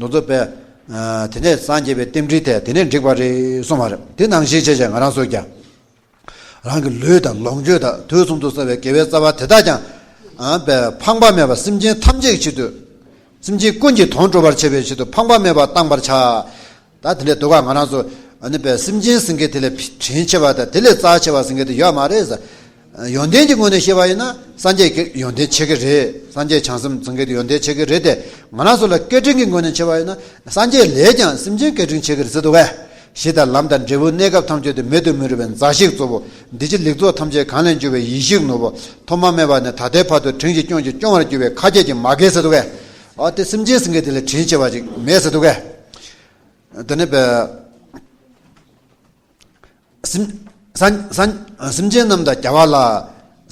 ནུ་ཚོ་པས། དེ་ནས་སངས་རྒྱས་པའི་རྟེན་འབྲེལ་དེ་དེ་ནས་འགྲིག་པ་རེད་གསུངས་པ་རེད། དེ་ནང་བཞིན་བྱས་བྱས་ང་རང་ཚོས་ཀྱང་། རང་གི་ལུས་དང་ལོངས་སྤྱོད་དང་དུས་གསུམ་དུ་བསགས་པའི་དགེ་བའི་རྩ་བ་དེ་དག་ཀྱང་། ཨ་པས་ཕངས་པ་མེད་པར་སེམས་ཅན་ཐམས་ཅད་ཀྱི་ཆེད་དུ། སེམས་ཅན་ཀུན་གྱི་དོན་སྒྲུབ་པར་བྱེད་པའི་ཆེད་དུ་ཕངས་པ་མེད་པར་བཏང་པར་བྱ། ད་དེ་འདྲའི་འདུག་ག་ང་རང་ཚོ་ཨ་ནི་པས་སེམས་ཅན་ཟེར་མཁན་དེ་ལས་དྲིན་ཆེ་བ་དང་དེ་ལས་རྩ་ཆེ་བ་ཟེར་མཁན་དེ་ཡོད་མ་རེད་ཟེར། ཡོན་ཏན་གྱི་ངོས་ནས་བཤད་པ་ཡིན་ན་སངས་རྒྱས་ཀྱི་ཡོན་ཏན་ཆེ་གི་རེད། སངས་རྒྱས་བྱང་སེམས་ཟེར་མཁན་དེ་ཡོན་ཏན་ཆེ་གི་རེད་དེ། ང་རང་ཚོ་ལ་སྐད་འཕྲིན་གྱི་ངོས་ནས་བཤད་པ་ཡིན་ན་སངས་རྒྱས་ལས་ཀྱང་སེམས་ཅན་སྐད་འཕྲིན་ཆེ་གི་རེད་ཟེར་འདུག་གས། གཞི་དང་ལམ་དང་འབྲས་བུ་གནས་སྐབས་ཐམས་ཅད་དུ་མེད་དུ་མི་རུང་བའི་མཛའ་བཤེས་གཙོ་བོ། འདི་ཕྱི་ལེགས་ཚོགས་ཐམས་ཅད་གང་ལས་འབྱུང་བའི་ཡེ་ཤེས་ནོར་བུ། ཐོག་མ་མེད་པ་ནས་ད་ལྟའི་བར་དུ་དྲིན་གྱིས་སྐྱོང་ཞིང་སྐྱོང་བར་འགྱུར་བའི་མཁའ་ཁྱབ་ཀྱི་མ་སྐྱེས་ཟེར་འདུག་གས། ཨ་དེ་སེམས་ཅན་ཟེར་མཁན་དེ་ལས་དྲིན་ཆེ་བ་ཅིག་མེད་ཟེར་འདུག་གས། དེ་ནས་པས། སེམས་སེམས་སེམས་ཅན་རྣམས་དང་རྒྱལ་བ་ལ།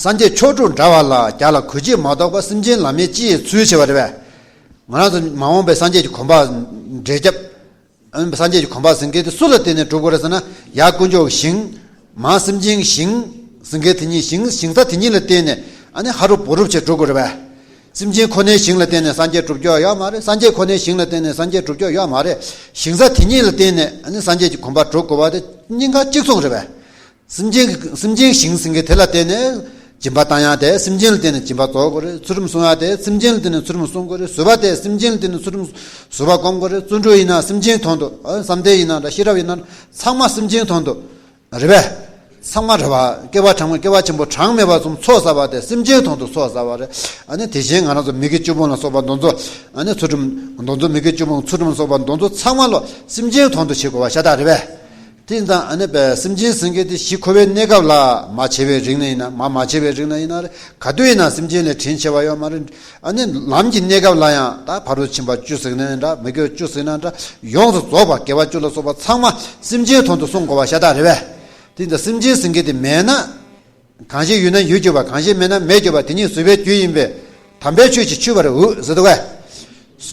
སངས་རྒྱས་མཆོག་གྲུབ་འདྲ་བ་ལ་རྒྱ་ལ་གུས་ཕྱིར་མ་གཏོགས་པ། སེམས་ཅན་ལ་མེད་ཅི་ཡི་ཚུལ་བྱེད་པ་རེད་པས། ང་རང་ཚོ་མ་འོངས་པའི་སངས་རྒྱས་ཀྱི་གོ་འཕང་འདྲེན་རྒྱབ། ཨ་ནི་སངས་རྒྱས་ཀྱི་གོ་འཕང་ཟེར་མཁན་དེ་སུ་ལ་བརྟེན་ནས་འགྲུབ་དགོས་རེད་ཟེར་ན། ཡར་དཀོན་མཆོག་གི་ཞིང་། མར་སེམས་ཅན་གྱི་ཞིང་ཟེར་མཁན་དེ་གཉིས། ཞིང་ཞིང་ས་དེ་གཉིས་ལ་བརྟེན་ནས་ཨ་ནི་ཧ་རུབ་བོ་རུབ་བྱས་འགྲོ་དགོས་རེད་པས། སེམས་ཅན་ཁོ་ནའི་ཞིང་ལ་བརྟེན་ནས་སངས་རྒྱས་འགྲུབ་ཀྱི་ཡོད་མ་རེད། སངས་རྒྱས་ཁོ་ནའི་ཞིང་ལ་བརྟེན་ནས་སངས་རྒྱས་འགྲུབ་ཀྱི་ཡོད་མ་རེད། ཞིང་ས་དེ་གཉིས་ལ་བརྟེན་ནས་ཨ་ནི་སངས་རྒྱས་ཀྱི་གོ་འཕང་འགྲོ་དགོས་པ་དེ་གཉིས་ཀ་གཅིག་མཚུངས་རེད་པས། སེམས་ཅན་གྱི་སེམས་ཅན་ཞིང་ཟེར་མཁན་དེ་ལ་བརྟེན་ནས་སྦྱིན་པ་བཏང་ཡག་དེ་སེམས་ཅན་ལ་བརྟེན་ནས་སྦྱིན་པ་རྫོགས་དགོས་རེད། ཚུལ་ཁྲིམས་སྲུང་ཡག་དེ་སེམས་ཅན་ལ་བརྟེན་ནས་ཚུལ་ཁྲིམས་སྲུང་དགོས་རེད། བཟོད་པ་དེ་སེམས་ཅན་ལ་བརྟེན་ནས་ཚུལ་ཁྲིམས་བཟོད་པ་སྒོམ་དགོས་རེད། བརྩོན་འགྲུས་ཡིན་ན་སེམས་ཅན་དོན་དུ། ཨ་བསམ་གཏན་ཡིན་ན་འདྲ། ཤེས་རབ་ཡིན་ན་ཚང་མ་སེམས་ཅན་དོན་དུ་རེད་པས། ཚང་མ་རེད་པ། བསྐལ་པ་གྲངས་མེད་བསྐལ་པ་ཆེན་པོ་གྲངས་མེད་པ་གསུམ་ཚོགས་བསགས་པ་དེ་སེམས་ཅན་དོན་དུ་ཚོགས་བསགས་པ་རེད། ཨ་ནི་དེ་བཞིན་ང་རང་ཚོ་མི་དགེ་བཅུ་སྤོང་ལ་སོགས་པ་འདི་ཚོ། ཨ་ནི་ཚུལ་ཁྲིམས་འདི་ཚོ་མི་དགེ་བཅུ་སྤོང་ཚུལ་ཁྲིམས་ལ་སོགས་པ་འདི་ཚོ་ཚང་མ་ལོ་སེམས་ཅན་དོན་དུ་བྱེད་དགོས་པ་ཤ་སྟག་རེད་པས། དེ་ཙང་ཨ་ནི་པས་སེམས་ཅན་ཟེར་མཁན་དེ་གཞི་འཁོར་བའི་གནས་སྐབས་ལ་མ་བྱས་པའི་རིང་ནས་ཡིན་ན། མ་མ་བྱས་པའི་རིང་ནས་ཡིན་ན་རེད། ག་དུས་ཡིན་ན་སེམས་ཅན་ལས་དྲིན་ཆེ་བ་ཡོད་མ་རེད། ཨ་ནི་ལམ་གྱི་གནས་སྐབས་ལ་ཡང་ད་ཕ་རོལ་ཕྱིན་པ་བཅུ་ཟེར་ན་འདྲ། མི་དགེ་བཅུ་ཟེར་ན་འདྲ། ཡོངས་སུ་རྫོགས་པ་དགེ་བ་བཅུ་ལ་སོགས་པ་ཚང་མ་སེམས་ཅན་དོན་དུ་བསྲུང་དགོས་པ་ཤ་སྟག་རེད་པས། དེ་ཡིན་ཙང་སེམས་ཅན་ཟེར་མཁན་དེ་མེད་ན། གང་ཞིག་ཡོད་ན་ཡོད་གྱུར་པ། གང་ཞིག་མེད་ན་མེད་གྱུར་པ། དེ་ཉིད་བཟོད་པའི་རྒྱུ་ཡིན་པས། དམ་པའི་ཆོས་ཀྱིས་འཆུས་པར་འོས་ཟེར་འདུག་གས།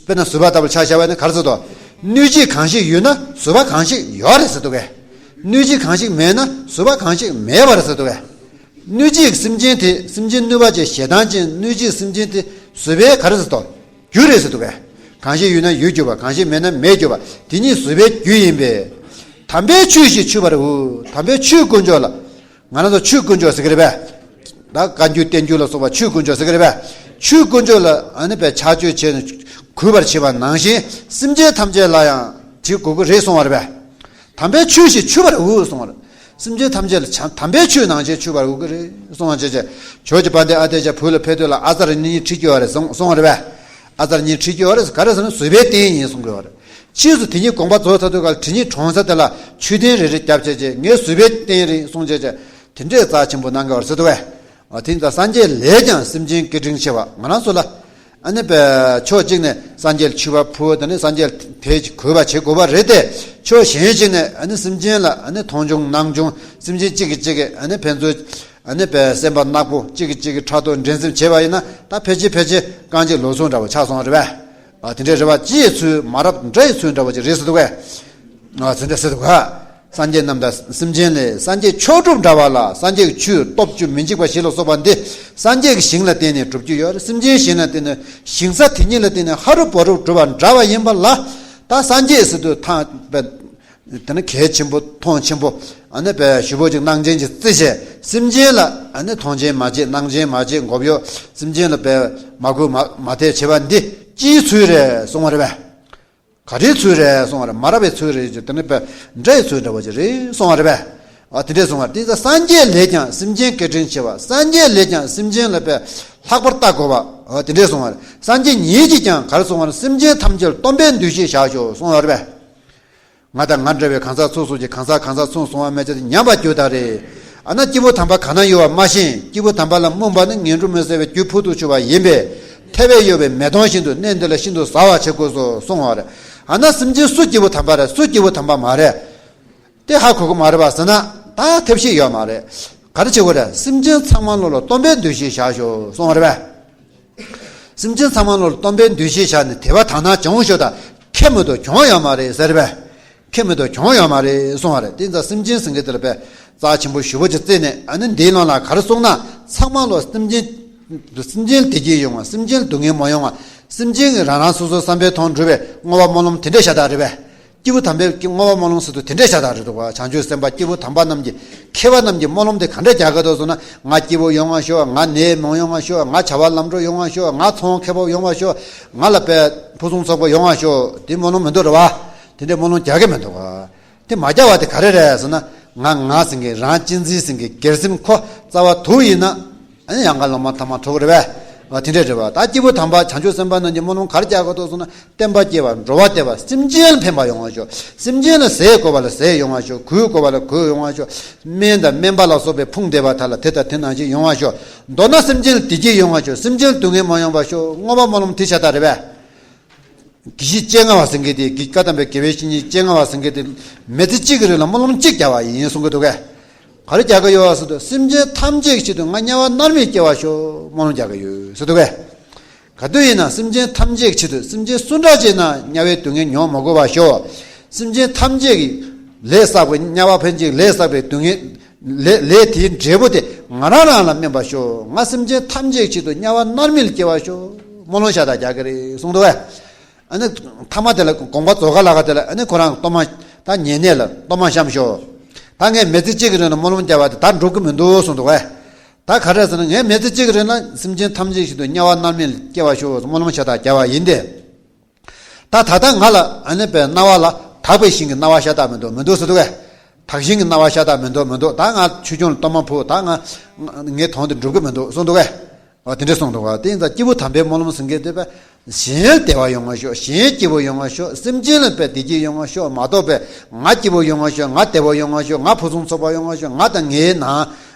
དཔེར་ན་བཟོད་པ་ལྟ་བུ་ཆ་བཞག་པ་ཡིན་ན་ག་རེ་ཟེར་འདུག་སྣོད་བཅུད་གང་ཞིག་ཡོད་ན་བཟོད་པ་གང་ཞིག་ཡོད་རེད་ཟེར་འདུག་གས། སྣོད་བཅུད་གང་ཞིག་མེད་ན་བཟོད་པ་གང་ཞིག་མེད་པ་རེད་ཟེར་འདུག་གས། སྣོད་བཅུད་ཀྱི་སེམས་ཅན་དེ་སེམས་ཅན་གནོད་པ་ཅན་ཞེ་སྡང་ཅན་སྣོད་བཅུད་སེམས་ཅན་དེ་བཟོད་པའི་ག་རེ་ཟེར་འདུག་རྒྱུ་རེད་ཟེར་འདུག་གས། གང་ཞིག་ཡོད་ན་ཡོད་གྱུར་པ། གང་ཞིག་མེད་ན་མེད་གྱུར་པ། དེ་ཉིད་བཟོད་པའི་རྒྱུ་ཡིན་པས། དམ་པའི་ཆོས་ཀྱིས་འཆུས་པར་འོས། དམ་པའི་ཆོས་དཀོན་མཆོག་ལ། ང་རང་ཚོ་ཆོས་དཀོན་མཆོག་ཟེར་གྱི་རེད་པས། ད་བཀའ་འགྱུར་བསྟན་འགྱུར་ལ་སོགས་པ་ཆོས་དཀོན་མཆོག་ཟེར་གྱི་རེད་པས། ཆོས་དཀོན་མཆོག་ལ་ཨ་ནི་པས་ཆགས་སྤྱོད་བྱས་ནས་གུས་པར་བྱེད་པ་ནང་བཞིན་སེམས་ཅན་ཐམས་ཅད་ལ་ཡང་བྱེད་དགོས་ཀྱི་རེད་གསུང་བ་རེད་པས། དམ་པའི་ཆོས་ཀྱིས་འཆུས་པར་འོས་གསུང་བ་རེད། སེམས་ཅན་ཐམས་ཅད་ལ་བྱམས་དམ་པའི་ཆོས་ནང་བཞིན་འཆུས་པར་འོས་ཀྱི་རེད་གསུང་བ་བྱས་བྱས། ཇོ་བོ་རྗེ་དཔལ་ལྡན་ཨ་ཏི་ཤ་བོད་ལ་ཕེབས་དུས་ལ་ཨ་ཙརྱ་གཉིས་ཁྲིད་ཀྱི་ཡོད་རེད་གསུང་གསུང་བ་རེད་པས། ཨ་ཙརྱ་གཉིས་ཁྲིད་ཀྱི་ཡོད་རེད། ག་རེ་ཟེར་ན་བཟོད་པའི་རྟེན་ཡིན་གསུང་གི་ཡོད་རེད། ཕྱིས་སུ་དེ་ཉིད་དགོངས་པ་རྫོགས་ཚར་དུས་ག་ལ་དེ་ཉིད་གྲོངས་ས་དེ་ལ་མཆོད་རྟེན་རེ་རེ་བརྒྱབ་བྱས་བྱས་ངའི་བཟོད་པའི་རྟེན་རེད་གསུངས་བྱས་བྱས། དེ་འདྲའི་རྩ་ཆེན་པོ་གནང་གི་ཡོད་རེད་ཟེར་འདུག་གས། འོ་དེ་ཡིན་ཙང་སངས་རྒྱས་ལས་ཀྱང་སེམས་ཅན་སྐད་འཕྲིན་ཆེ་བ། ང་རང་ཚོ་ལ་ཨ་ནི་པས་ཕྱོགས་གཅིག་ནས་སངས་རྒྱས་ལ་མཆོད་པ་ཕུལ། དེ་ནས་སངས་རྒྱས་ལ་དེ་གུས་པ་བྱེད་དགོས་པ་རེད་དེ། ཕྱོགས་གཞན་ཞིག་ནས་ཨ་ནི་སེམས་ཅན་ལ་ཨ་ནི་མཐོང་ཆུང་སྣང་ཆུང་། སེམས་ཅན་གཅིག་གིས་གཅིག་གི་ཨ་ནི་ཕན་ཚུན་ཨ་ནི་པས་སེམས་པ་ནག་པོ། གཅིག་གིས་གཅིག་གི་ཕྲག་དོག་འགྲན་སེམས་བྱས་པ་ཡིན་ན་ད་ཕལ་ཆེར་ཕལ་ཆེར་རྐང་རྗེས་ལོ་ཟུང་འདྲ་བོ་ཆགས་སོང་བ་རེད་པས། ཨ་དེ་འདྲའི་རེད་བ། ཅི་ཡི་ཚུལ། མ་རབས་འདྲ་ཡི་ཚུལ་འདྲ་བ་ཅིག་རེད་ཟེར་འདུག་གས། ཨ་དེ་འདྲ་ཟེར་འདུག་ག། སངས་རྒྱས་རྣམས་དང་སེམས་ཅན་ལས། སངས་རྒྱས་མཆོག་གྲུབ་འདྲ་བ་ལ། སངས་རྒྱས་ཀྱི་ཆོས་སྟོབས་བཅུ་མི་འཇིགས་པ་བཞི་ལ་སོགས་པ་འདི་སངས་རྒྱས་ཀྱི་ཞིང་ལ་བརྟེན་ནས་གྲུབ་ཀྱི་ཡོད་རེད། སེམས་ཅན་ཞིང་ལ་བརྟེན་ནས་ཞིང་ས་དེ་ཉིད་ལ་བརྟེན་ནས་ཧ་རུ་བ་རུ་གྲུབ་པ་འདྲ་བ་ཡིན་པ་ལ། ད་སངས་རྒྱས་ཟེར་དུས་ཐང་པའི་དེ་ནི་གལ་ཆེན་པོ་མཐོང་ཆེན་པོ་ཨ་ནི་པའི་ཞུ་བོ་ཅིག་གནང་ཆེན་གྱི་རྩི་བྱས། སེམས་ཅན་ལ་ཨ་ནི་མཐོང་ཆེན་མ་བྱེད། གནང་ཆེན་མ་བྱེད། འགོབ་ཡོ། སེམས་ཅན་ལ་པའི་མ་གུས་མ་མ་དད་བྱེད་པ་འདི་ཅིའི་ཚུལ་རེད་གསུང་བ་རེད་པས། ག་རེའི་ཚུལ་རེད་གསུང་བ་རེད། མ་རབས་པའི་ཚུལ་རེད་ཅེས། དེ་ནི་པའི་འདྲ་ཡི་ཚུལ་འདྲ་བ་ཅིག་རེད་གསུང་བ་རེད་པས། ཨ་དེ་འདྲས་གསུང་བ་རེད། དེ་ཚེ་སངས་རྒྱས་ལས་ཀྱང་སེམས་ཅན་སྐྱེ་དྲན་ཆེ་བ། སངས་རྒྱས་ལས་ཀྱང་སེམས་ཅན་ལ་པའི་ལྷག་པར་ལྟ་དགོས་པ། ཨ་དེ་འདྲས་གསུང་བ་རེད། སངས་རྒྱས་ཉིད་ཀྱིས་ཀྱང་ག་རེ་གསུང་བ་རེད། སེམས་ཅན་ཐམས་ཅད་སྟོན་པའི་འདུ་ཤེས་བཞག་ཤོག་གསུང་བ་རེད་པས། ང་དང་ང་འདྲ་བའི་གང་ཟག་ཚོ་སོགས་ཀྱི་གང་ཟག་གང་ཟག་ཚོ་གསུང་བ་མེད་ཅེས་ཉམས་པར་གྱུར་ད་རེ། ཨ་ན་སྐྱེས་བུ་དམ་པ་གང་ན་ཡོད་པ་མ་ཤེས། སྐྱེས་བུ་དམ་པ་ལ་སྨོན་པ་ནི་ངན་འགྲོ་མི་བཟད་པའི་རྒྱུ་ཕུལ་དུ་ཆུག་པ་ཡིན་པས། ཐལ་བས་གཡོགས་པའི་མེ་དོང་བཞིན་དུ་གནས་འདི་ལ་ཤིན་ཏུ་གཟབ་པར་བྱེད་དགོས་སོ་གསུང་བ་རེད། ཨ་ན་སེམས་ཅན་སུ་སྐྱེས་བུ་དམ་པ་རེད། སུ་སྐྱེས་བུ་དམ་པ་མ་རེད། དེ་ཧ་གོ་གི་མ་རེད་པ་ཟེར་ན་ད་ཐབས་ཤེས་ཡོད་མ་རེད། ག་རེ་བྱེད་དགོས་རེད། སེམས་ཅན་ཚང་མ་ལོ་ལ་སྟོན་པའི་འདུ་ཤེས་བཞག་ཤོག་གསུང་བ་རེད་པས། སེམས་ཅན་ཚང་མ་ལོ་ལ་སྟོན་པའི་འདུ་ཤེས་བཞག་ནས་དད་པ་དག་སྣང་བྱུང་ཤོག་ད་ཁེ་མི་ཐོག་གྱོང་ཡོད་མ་རེད་ཟེར་བས། ཁེ་མི་ཐོག་གྱོང་ཡོད་མ་རེད་གསུང་བ་རེད། དེ་ཙང་སེམས་ཅན་ཟེར་མཁན་དེ་ལ་བས་རྩ་ཆེན་པོ་ཞུ་བོ་ཅིག་བརྩིས་ནས། ཨ་ནི་འདིའི་ནང་ལ་ག་རེ་གསུངས་ན། ཚང་མ་ལོ་སེམས་ཅན་སེམས་ཅན་ལ་བདེ་སྐྱིད་ཡོང་བ། སེམས་ཅན་ལ་སྡུག་བསྔལ་མ་ཡོང་བ། སེམས་ཅན་གྱིས་རང་རང་སོ་སོའི་བསམ་པའི་དོན་འགྲུབ་པའི་བསྔོ་བ་སྨོན་ལམ་དེ་འདྲས་བྱ་དག་རེད་པས། སྐྱེས་བུ་དམ་པའི་བསྔོ་བ་སྨོན་ལམ་ཟེར་དུས་དེ་འདྲས་བྱ་དག་རེད་འདུག་བ། བྱང་ཆུབ་སེམས་དཔའ་སྐྱེས་བུ་དམ་པ་རྣམས་ཀྱི་མཁས་པ་རྣམས་ཀྱིས་སྨོན་ལམ་དེ་ག་འདྲས་རྒྱག་གི་འདུག་ཟེར་ན། ང་སྐྱིད་པོ་ཡོང་བ་ཤོག་ང་ནད་མང་ཡོང་བ་ཤོག་ང་བྱ་བ་ལམ་འགྲོ་ཡོང་བ་ཤོག་ང་ཚོང་ཁེ་པོ་ཡོང་བ་ཤོག་ང་ལ་པའི་ཕུན་སུམ་ཚོགས་པ་ཡོང་བ་ཤོག་དེ་སྨོན་ལམ་མི་འདུག་རེད་བ། དེ་འདྲས་སྨོན་ལམ་རྒྱག་གི་མི་འདུག་བ། དེ་མ་རྒྱག་པ་དེ་ག་རེ་རེད་ཟེར་ན། ང་ང་ཟེར་མཁན་རང་གཅེས་འཛིན་ཟེར་མཁན་སྒེར་སེམས་ཁོ་རྩ་བ་དུ་ཡིན་ན། ཨ་ནི་ཡང་ག་ལོ་མ་ཐ་མ་འཕྲོག་རེད་པས། དེ་འདྲས་རེད་བ། ད་སྐྱེས་བུ་དམ་པ་བྱང་ཆུབ་སེམས་དཔའ་རྣམས་ཀྱིས་སྨོན་ལམ་ག་རེ་རྒྱག་དགོས་འདུག་ཟེར་ན། བསྟན་པ་སྐྱེ་བ་འགྲོ་བ་བདེ་བ་སེམས་ཅན་ལ་ཕན་པ་ཡོང་བ་ཤོག་སེམས་ཅན་ལ་ཟས་དགོས་པ་ལ་ཟས་ཡོང་བ་ཤོག་གོས་དགོས་པ་ལ་གོས་ཡོང་བ་ཤོག་སྨན་དང་སྨན་པ་ལ་སོགས་པའི་ཕུང་བདེ་བ་དག་ལ་དེ་དང་དེ་ནང་བཞིན་ཡོང་བ་ཤོག་མདོར་ན་སེམས་ཅན་ལ་བདེ་སྐྱིད་ཡོང་བ་ཤོག་སེམས་ཅན་ལ་སྡུག་བསྔལ་མ་ཡོང་བ་ཤོག་བསྔོ་བ་སྨོན་ལམ་དེ་བྱ་དག་རེད་པས། དགེ་བཤེས་སྤྱན་སྔ་བ་ཟེར་མཁན་དེ། དགེ་བཀའ་གདམས་པའི་དགེ་བའི་བཤེས་གཉེན་སྤྱན་སྔ་བ་ཟེར་མཁན་དེ། མི་ཚེ་གཅིག་གི་རིང་ལ་སྨོན་ལམ་གཅིག་བརྒྱབ་པ་ཡིན་གསུང་གི་འདུག་གས། ག་རེ་རྒྱག་གི་ཡོད་ཟེར་དུས། སེམས་ཅན་ཐམས་ཅད་ཀྱི་ཆེད་དུ་ང་དམྱལ་བ་མནར་མེད་སྐྱེ་བར་ཤོག་སྨོན་ལམ་རྒྱག་གི་ཡོད་ཟེར་འདུག་གས། ག་དུས་ཡིན་ན་སེམས་ཅན་ཐམས་ཅད་ཀྱི་ཆེད་དུ། སེམས་ཅན་སུ་འདྲ་ཅིག་ན་དམྱལ་བའི་སྡུག་བསྔལ་མྱོང་མ་དགོས་པར་ཤོག་སེམས་ཅན་ཐམས་ཅད་ཀྱི་ལས་བསགས་པའི་དམྱལ་བ་ཕན་ཆད་ལས་བསགས་པའི་སྡུག་བསྔལ། ལས་ལས་དེའི་འབྲས་བུ་དེ་ང་རང་རང་ལ་སྨིན་པར་ཤོག་ང་སེམས་ཅན་ཐམས་ཅད་ཀྱི་ཆེད་དུ་དམྱལ་བ་མནར་མེད་ལ་སྐྱེ་བར་ཤོག་སྨོན་ལམ་ཤ་སྟག་རྒྱག་གི་རེད་གསུངས་འདུག་བས། ཨ་ནི་ཐ་མ་དེ་ལ་དགོངས་པ་རྫོགས་ཁ་ལ་ཁ་དེ་ལ། ཨ་ནི་ཁོ་རང་གཏོར་མ་ད་ཉེ་གནས་ལ་གཏོར་མ་བཤམས་ཤོག་ད་ངས་མི་ཚེ་གཅིག་གི་རིང་ལ་སྨོན་ལམ་བརྒྱབ་པ་དེ་ད་འགྲུབ་ཀྱི་མི་འདུག་གསུངས་འདུག་བས། ད་ག་རེ་ཟེར་ན། ངས་མི་ཚེ་གཅིག་གི་རིང་ལ་སེམས་ཅན་ཐམས་ཅད་ཞིག་ཏུ་དམྱལ་བ་མནར་མེད་ལ་སྐྱེ་བར་ཤོག་སྨོན་ལམ་ཤ་སྟག་བརྒྱབ་པ་ཡིན་ཏེ། ད་ད་ལྟ་ང་ལ་ཨ་ནི་པའི་སྣང་བ་ལ་དག་པའི་ཞིང་གི་སྣང་བ་ཤ་སྟག་མི་འདུག་མི་འདུག་ཟེར་འདུག་གས། དག་ཞིང་གི་སྣང་བ་ཤ་སྟག་མི་འདུག་མི་འདུག་ད་ང་ཆོས་སྐྱོང་ལ་གཏོར་མ་ཕུལ། ད་ང་ངའི་དོན་དེ་འགྲུབ་ཀྱི་མི་འདུག་གསུངས་འདུག་གས། འོ་དེ་འདྲ་གསུངས་འདུག་ག་དེ་ཡིན་ཙང་སྐྱེས་བུ་དམ་པའི་སྨོན་ལམ་ཟེར་མཁན་དེ་བས། གཞན་བདེ་བ་ཡོང་བ་ཤོག་གཞན་སྐྱིད་པོ་ཡོང་བ་ཤོག་སེམས་ཅན་ལ་བས་བདེ་སྐྱིད་ཡོང་བ་ཤོག་མ་གཏོགས་པས་ང་སྐྱིད་པོ་ཡོང་བ་ཤོག་ང་བདེ་བོ་ཡོང་བ་ཤོག་ང་ཕུན་སུམ་ཚོགས་པ་ཡོང་བ་ཤོག་ང་དང་ངའི་ནང་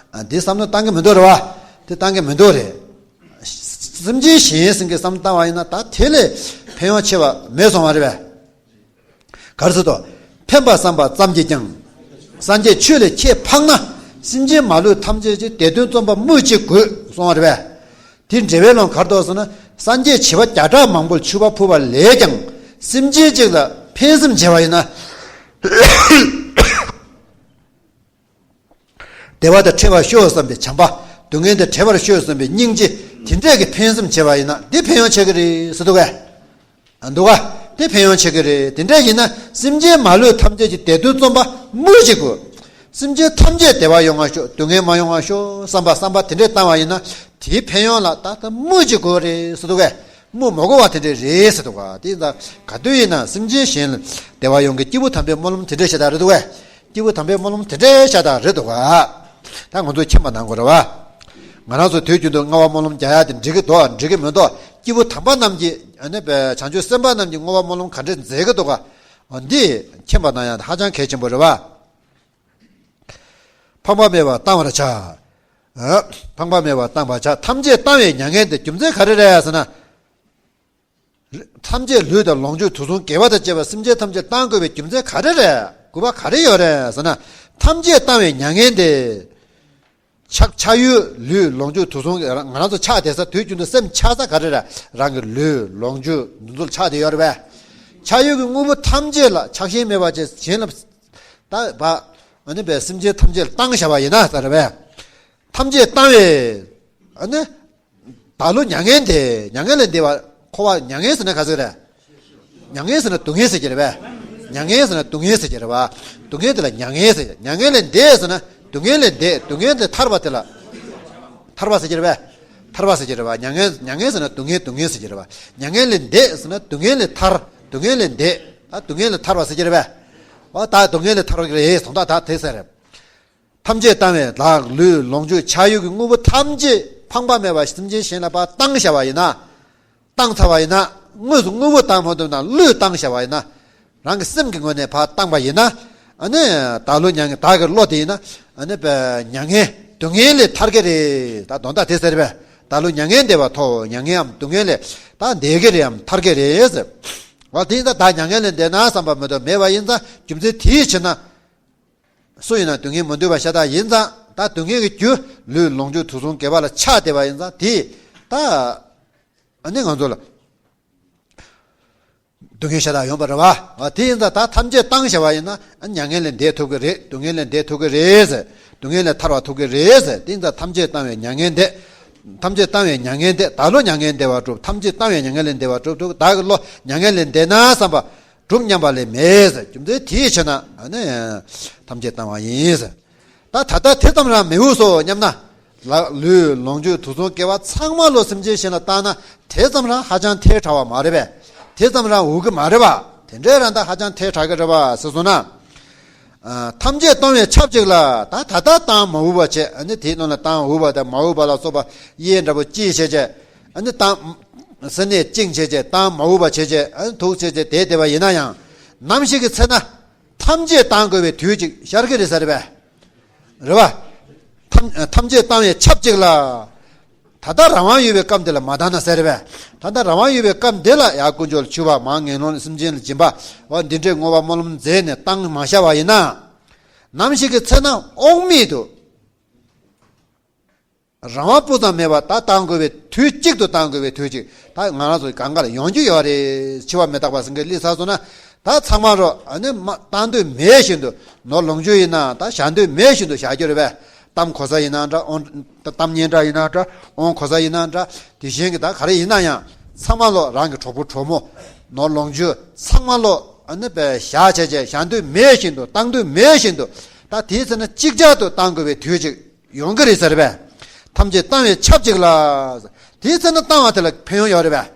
འདི་བསམ་བློ་བཏང་གི་མི་འདུག་རེད་བ། དེ་བཏང་གི་མི་འདུག་རེད། སེམས་ཅན་གཞན་ཟེར་མཁན་བསམ་བློ་བཏང་བ་ཡིན་ན་ད་དེ་ལས་ཕན་ཡོན་ཆེ་བ་མེད་སོང་བ་རེད་བས། ག་རེ་ཟེར་དོ། ཕན་པ་བསམ་པ་ཙམ་གྱིས་ཀྱང་། སངས་རྒྱས་ཆོས་ལས་ཁྱད་འཕགས་ན། སེམས་ཅན་མ་ལུས་ཐམས་ཅད་ཀྱི། དེ་དོན་རྩོམ་པ་སྨོས་ཅི་དགོས་གསུང་བ་རེད་པས། དེ་འགྲེལ་པའི་ལུང་ག་རེ་འདུག་ཟེར་ན། སངས་རྒྱས་བྱེ་བ་བརྒྱ་ཕྲག་མང་པོར་མཆོད་པ་ཕུལ་བ་ལས་ཀྱང་། སེམས་ཅན་གཅིག་ལ་ཕན་སེམས་བྱས་པ་ཡིན་ན། བདེ་བ་དང་འཕྲད་པར་ཤོག་བསམ་པའི་བྱམས་པ། སྡུག་བསྔལ་དང་བྲལ་བར་ཤོག་བསམ་པའི་སྙིང་རྗེ། དེ་འདྲས་ཀྱི་ཕན་སེམས་བྱས་པ་ཡིན་ན་འདི་ཕན་ཡོན་ཆེ་གི་རེད་ཟེར་འདུག་གས། འདུག་ག་དེ་ཕན་ཡོན་ཆེ་གི་རེད། དེ་འདྲ་ཡིན་ན་སེམས་ཅན་མ་ལུས་ཐམས་ཅད་ཀྱི་བདེ་དོན་རྩོམ་པ་སྨོས་ཅི་དགོས། སེམས་ཅན་ཐམས་ཅད་བདེ་བ་ཡོང་བ་ཤོག་སྡུག་བསྔལ་མ་ཡོང་བ་ཤོག་བསམ་པ་བསམ་པ་དེ་འདྲས་བཏང་བ་ཡིན་ན་དེའི་ཕན་ཡོན་ལ་ད་ལྟ་སྨོས་ཅི་དགོས་རེད་ཟེར་འདུག་གས། སྨོས་མ་དགོས་པ་དེ་འདྲས་རེད་ཟེར་འདུག་ག་དེ་ཡིན་ཙང་ག་དུས་ཡིན་ན་སེམས་ཅན་གཞན་ལ་བདེ་བ་ཡོང་གི་སྐྱེས་བུ་དམ་པའི་སྨོན་ལམ་དེ་འདྲས་བྱེད་ད་རེད་འདུག་གས། སྐྱེས་བུ་དམ་པའི་སྨོན་ལམ་དེ་འདྲས་བྱ་དག་རེད་འདུག་ག་ད་ང་ཚོ་མཁྱེན་པ་གནང་དགོས་རེད་བ། ང་རང་ཚོ་དུས་རྒྱུན་དུ་བསྔོ་བ་སྨོན་ལམ་རྒྱག་ཡ་དེ་འགྲིག་གི་འདུག་འགྲིག་གི་མི་འདུག་སྐྱེས་བུ་དམ་པ་རྣམས་ཀྱིས་ཨ་ནི་བྱང་ཆུབ་སེམས་དཔའ་རྣམས་ཀྱིས་བསྔོ་བ་སྨོན་ལམ་ག་འདྲས་མཛད་ཀྱི་འདུག་ག་འདི་མཁྱེན་པ་གནང་ཡ་དེ་ཧ་ཅང་གལ་ཆེན་པོ་རེད་བ། ཕངས་པ་མེད་པར་བཏང་བར་བྱ། ཨ། ཕངས་པ་མེད་པར་བཏང་བར་བྱ། ཐམས་ཅད་བཏང་བའི་མྱ་ངན་འདས། རྒྱུ་མཚན་ག་རེ་རེད་ཟེར་ན། ཐམས་ཅད་ལུས་དང་ལོངས་སྤྱོད་དུག་གསུམ་དགེ་བ་དང་བཅས་པ་སེམས་ཅན་ཐམས་ཅད་བཏང་དགོས་པའི་རྒྱུ་མཚན་ག་རེ་རེད། དགོས་པ་ག་རེ་ཡོད་རེད་ཟེར་ན། ཐམས་ཅད་བཏང་བའི་མྱ་ངན་འདས། ཆགས་ཆགས་ཡུལ་ལུས་ལོངས་སྤྱོད་དུག་གསུམ་གྱི་རང་ང་རང་ཚོ་ཆགས་བསྡད་ས་དུས་རྒྱུན་དུ་སེམས་ཆགས་ས་ག་རེ་རེད། རང་གི་ལུས་ལོངས་སྤྱོད་འདི་ཚོ་ལ་ཆགས་བསྡད་ཡོད་རེད་པས། ཆགས་ཡུལ་གྱི་དངོས་པོ་ཐམས་ཅད་ལ་ཆགས་ཞེན་མེད་པ་བྱས་གཞན་ལ་ད་བ་ཨ་ནི་པའི་སེམས་ཅན་ཐམས་ཅད་ལ་བཏང་བཞག་པ་ཡིན་ན་ཟེར་རེད་པས། ཐམས་ཅད་བཏང་བས་ཨ་ནི། བདག་བློ་མྱ་ངན་འདས། མྱ་ངན་ལས་འདས་པ། འཁོར་བ་མྱ་ངན་ཟེར་ན་ག་ཚོད་རེད། མྱ་ངན་ཟེར་ན་སྡུག་བསྔལ་ཟེར་གྱི་རེད་པས། མྱ་ངན་ཟེར་ན་སྡུག་བསྔལ་ཟེར་གྱི་རེད་པ། སྡུག་བསྔལ་དེ་ལ་མྱ་ངན་ཟེར། མྱ་ངན་ལས་འདས་ཟེར་ན་སྡུག་བསྔལ་ལས་འདས། སྡུག་བསྔལ་ལས་ཐར་བ་དེ་ལ་ཐར་པ་ཟེར་གྱི་རེད་པས། ཐར་པ་ཟེར་གྱི་རེད་པ། མྱ་ངན་མྱ་ངན་ཟེར་ན་སྡུག་བསྔལ་སྡུག་བསྔལ་ཟེར་གྱི་རེད་པ། མྱ་ངན་ལས་འདས་ཟེར་ན་སྡུག་བསྔལ་ལས་ཐར། སྡུག་བསྔལ་ལས་འདས། ད་སྡུག་བསྔལ་ལས་ཐར་བ་ཟེར་གྱི་རེད་པས། འོ་ད་སྡུག་བསྔལ་ལས་ཐར་བ་རེད། དོན་དག་ད་དེ་ཟེར། ཐམས་ཅད་བཏང་བས་བདག་ལུས་ལོངས་སྤྱོད་ཆགས་ཡུལ་གྱི་དངོས་པོ་ཐམས་ཅད་ཕངས་པ་མེད་པར་སེམས་ཅན་གཞན་ལ་ཕར་བཏང་བཞག་པ་ཡིན་ན། བཏང་ཚར་བ་ཡིན་ན། དངོས་སུ་དངོས་པོ་བཏང་མ་ཐུབ་ན་བློས་བཏང་བཞག་པ་ཡིན་ན། རང་གི་སེམས་ཀྱི་ངོས་ནས་ཕར་བཏང་པ་ཡིན་ན། ཨ་ནི་བདག་བློ་མྱ་ངན། བདག་གི་བློ་དེ་ཡིན་ན། ཨ་ནི་པའི་མྱ་ངན་སྡུག་བསྔལ་ལས་ཐར་གྱི་རེད། ད་དོན་དག་དེ་ཟེར་བས། བདག་བློ་མྱ་ངན་འདས་པ་ཐོབ། མྱ་ངན་འམ་སྡུག་བསྔལ་ལས་ད་འདས་ཀྱི་རེད་འམ་ཐར་གྱི་རེད་ཟེར། འོ་དེ་ཡིན་ཙང་ད་མྱ་ངན་ལས་འདས་ན་བསམ་པ་མི་འདུག་མེད་པ་ཡིན་ཙང་རྒྱུ་མཚན་དེའི་ཕྱིར་ན། སུ་ཡིན་ན་སྡུག་བསྔལ་མི་འདོད་པ་ཤ་སྟག་ཡིན་ཙང་། ད་སྡུག་བསྔལ་གྱི་རྒྱུ་ལུས་ལོངས་སྤྱོད་དུག་གསུམ་དགེ་བ་ལ་ཆགས་བསྡད་པ་ཡིན་ཙང་། དེ་ད་ཨ་ནི་ང་ཚོ་ལ་སྡུག་བསྔལ་ཤ་སྟག་ཡོང་པ་རེད་བ། དེ་ཡིན་ཙང་ད་ཐམས་ཅད་བཏང་བཞག་པ་ཡིན་ན། ཨ་མྱ་ངན་ལས་འདས་ཐུབ་ཀྱི་རེད། སྡུག་བསྔལ་ལས་འདས་ཐུབ་ཀྱི་རེད་ཟེར། སྡུག་བསྔལ་ལས་ཐར་བ་ཐུབ་ཀྱི་རེད་ཟེར། དེ་ཡིན་ཙང་ཐམས་ཅད་བཏང་བས་མྱ་ངན་འདས། ཐམས་ཅད་བཏང་བས་མྱ་ངན་འདས། བདག་བློ་མྱ་ངན་འདས་པ་སྒྲུབ། ཐམས་ཅད་བཏང་བས་མྱ་ངན་ལས་འདས་པ་སྒྲུབ་ཐུབ། བདག་གི་བློ་མྱ་ངན་ལས་འདས་ན་བསམ་པ། སྒྲུབ་སྙམ་པ་ལས་མེད་ཟེར། རྒྱུ་མཚན་དེའི་ཕྱིར་ན་ཨ་ནི་ཐམས་ཅད་བཏང་བ་ཡིན་ཟེར། ད་ད་ལྟ་དེ་ཙམ་རང་མི་འོས་སོ་སྙམ་ན། ལ་ལུས་ལོངས་སྤྱོད་དུག་གསུམ་དགེ་བ་ཚང་མ་ལོ་སེམས་ཅན་གཞན་ལ་བཏང་ན་དེ་ཙམ་རང་ཧ་ཅང་ཐལ་དྲགས་པ་མ་རེད་པས། དེ་ཙམ་རང་འོས་ཀྱི་མ་རེད་པ། དེ་འདྲའི་རང་ད་ཧ་ཅང་ཐལ་དྲགས་ཀྱི་རེད་པ་ཟེར་སོང་ན། ཨ་ཐམས་ཅད་བཏང་བས་ཆབས་ཅིག་ལ། ད་ད་ལྟ་བཏང་མ་འོས་པ་བྱས། ཨ་ནི་དེའི་ནང་ལ་བཏང་འོས་པ་དང་མ་འོས་པ་ལ་སོགས་པ་གཡས་འདྲ་པོ་ཅི་བྱས་བྱས། ཨ་ནི་བཏང་། སེམས་ནས་བཅིངས་བྱས་བྱས། བཏང་མ་འོས་པ་བྱས་བྱས། ཨ་ནི་ཐུགས་བྱས་བྱས་དེ་བསྡད་པ་ཡིན་ན་ཡང་། ནམ་ཞིག་གི་ཚེ་ན་ཐམས་ཅད་བཏང་དགོས་པའི་དུས་ཅིག་ཤར་གྱི་རེད་ཟེར་བས། རེད་བ། ཐམས་ཐམས་ཅད་བཏང་བའི་ཆབས་ཅིག་ལ། ད་ལྟ་རང་དབང་ཡོད་པའི་སྐབས་འདི་ལ་མ་བཏང་ན་ཟེར་བས། ད་ལྟ་རང་དབང་ཡོད་པའི་སྐབས་འདི་ལ་ཡང་དཀོན་མཆོག་ལ་མཆིས་པ་མར་ངན་སློང་སེམས་ཅན་ལ་སྦྱིན་པ། འོ་འདི་འདྲའི་བསྔོ་བ་སྨོན་ལམ་མཛད་ནས་བཏང་མ་བཞག་པ་ཡིན་ན། ནམ་ཞིག་གི་ཚེ་ན་དབང་མེད་དུ། རང་དབང་སྤུ་ཙམ་མེད་པར་ད་བཏང་དགོས་པའི་དུས་གཅིག་ཏུ་བཏང་དགོས་པའི་དུས་གཅིག་ད་ང་རང་ཚོ་གང་ག་ལ་ཡོང་རྒྱུ་ཡོད་རེད། འཆི་བ་མི་རྟག་པ་ཟེར་མཁན་སླེབས་ཚར་སོང་ན། ད་ཚང་མ་རོ་ཨ་ནི་མ་བཏང་འདོད་མེད་བཞིན་དུ། ནོར་ལོངས་སྤྱོད་ཡིན་ན་ད་བཞག་འདོད་མེད་བཞིན་དུ་བཞག་རྒྱུ་རེད་པས། གཏམ་གོ་ས་ཡིན་ན་འདྲ། དབང་གཏམ་སྙན་གྲགས་ཡིན་ན་འདྲ། དབང་གོ་ས་ཡིན་ན་འདྲ། དེ་བཞིན་གྱི་ད་ག་རེ་ཡིན་ན་ཡང་ཚང་མ་ལོ་རང་གི་གྲོགས་པོ་གྲོགས་མོ། ནོར་ལོངས་སྤྱོད་ཚང་མ་ལོ་ཨ་ནི་པའི་བཞག་བྱས་བྱས་བཞག་འདོད་མེད་བཞིན་དུ། བཏང་འདོད་མེད་བཞིན་དུ། ད་དེའི་ཚེ་ན་ཅིག་ཅར་དུ་བཏང་དགོས་པའི་དུས་ཅིག་ཡོང་གི་རེད་ཟེར་བས། ཐམས་ཅད་བཏང་བའི་ཆབས་ཅིག་ལ། དེའི་ཚེ་ན་བཏང་བ་དེ་ལ་ཕན་ཡོན་ཡོད་རེད་པས།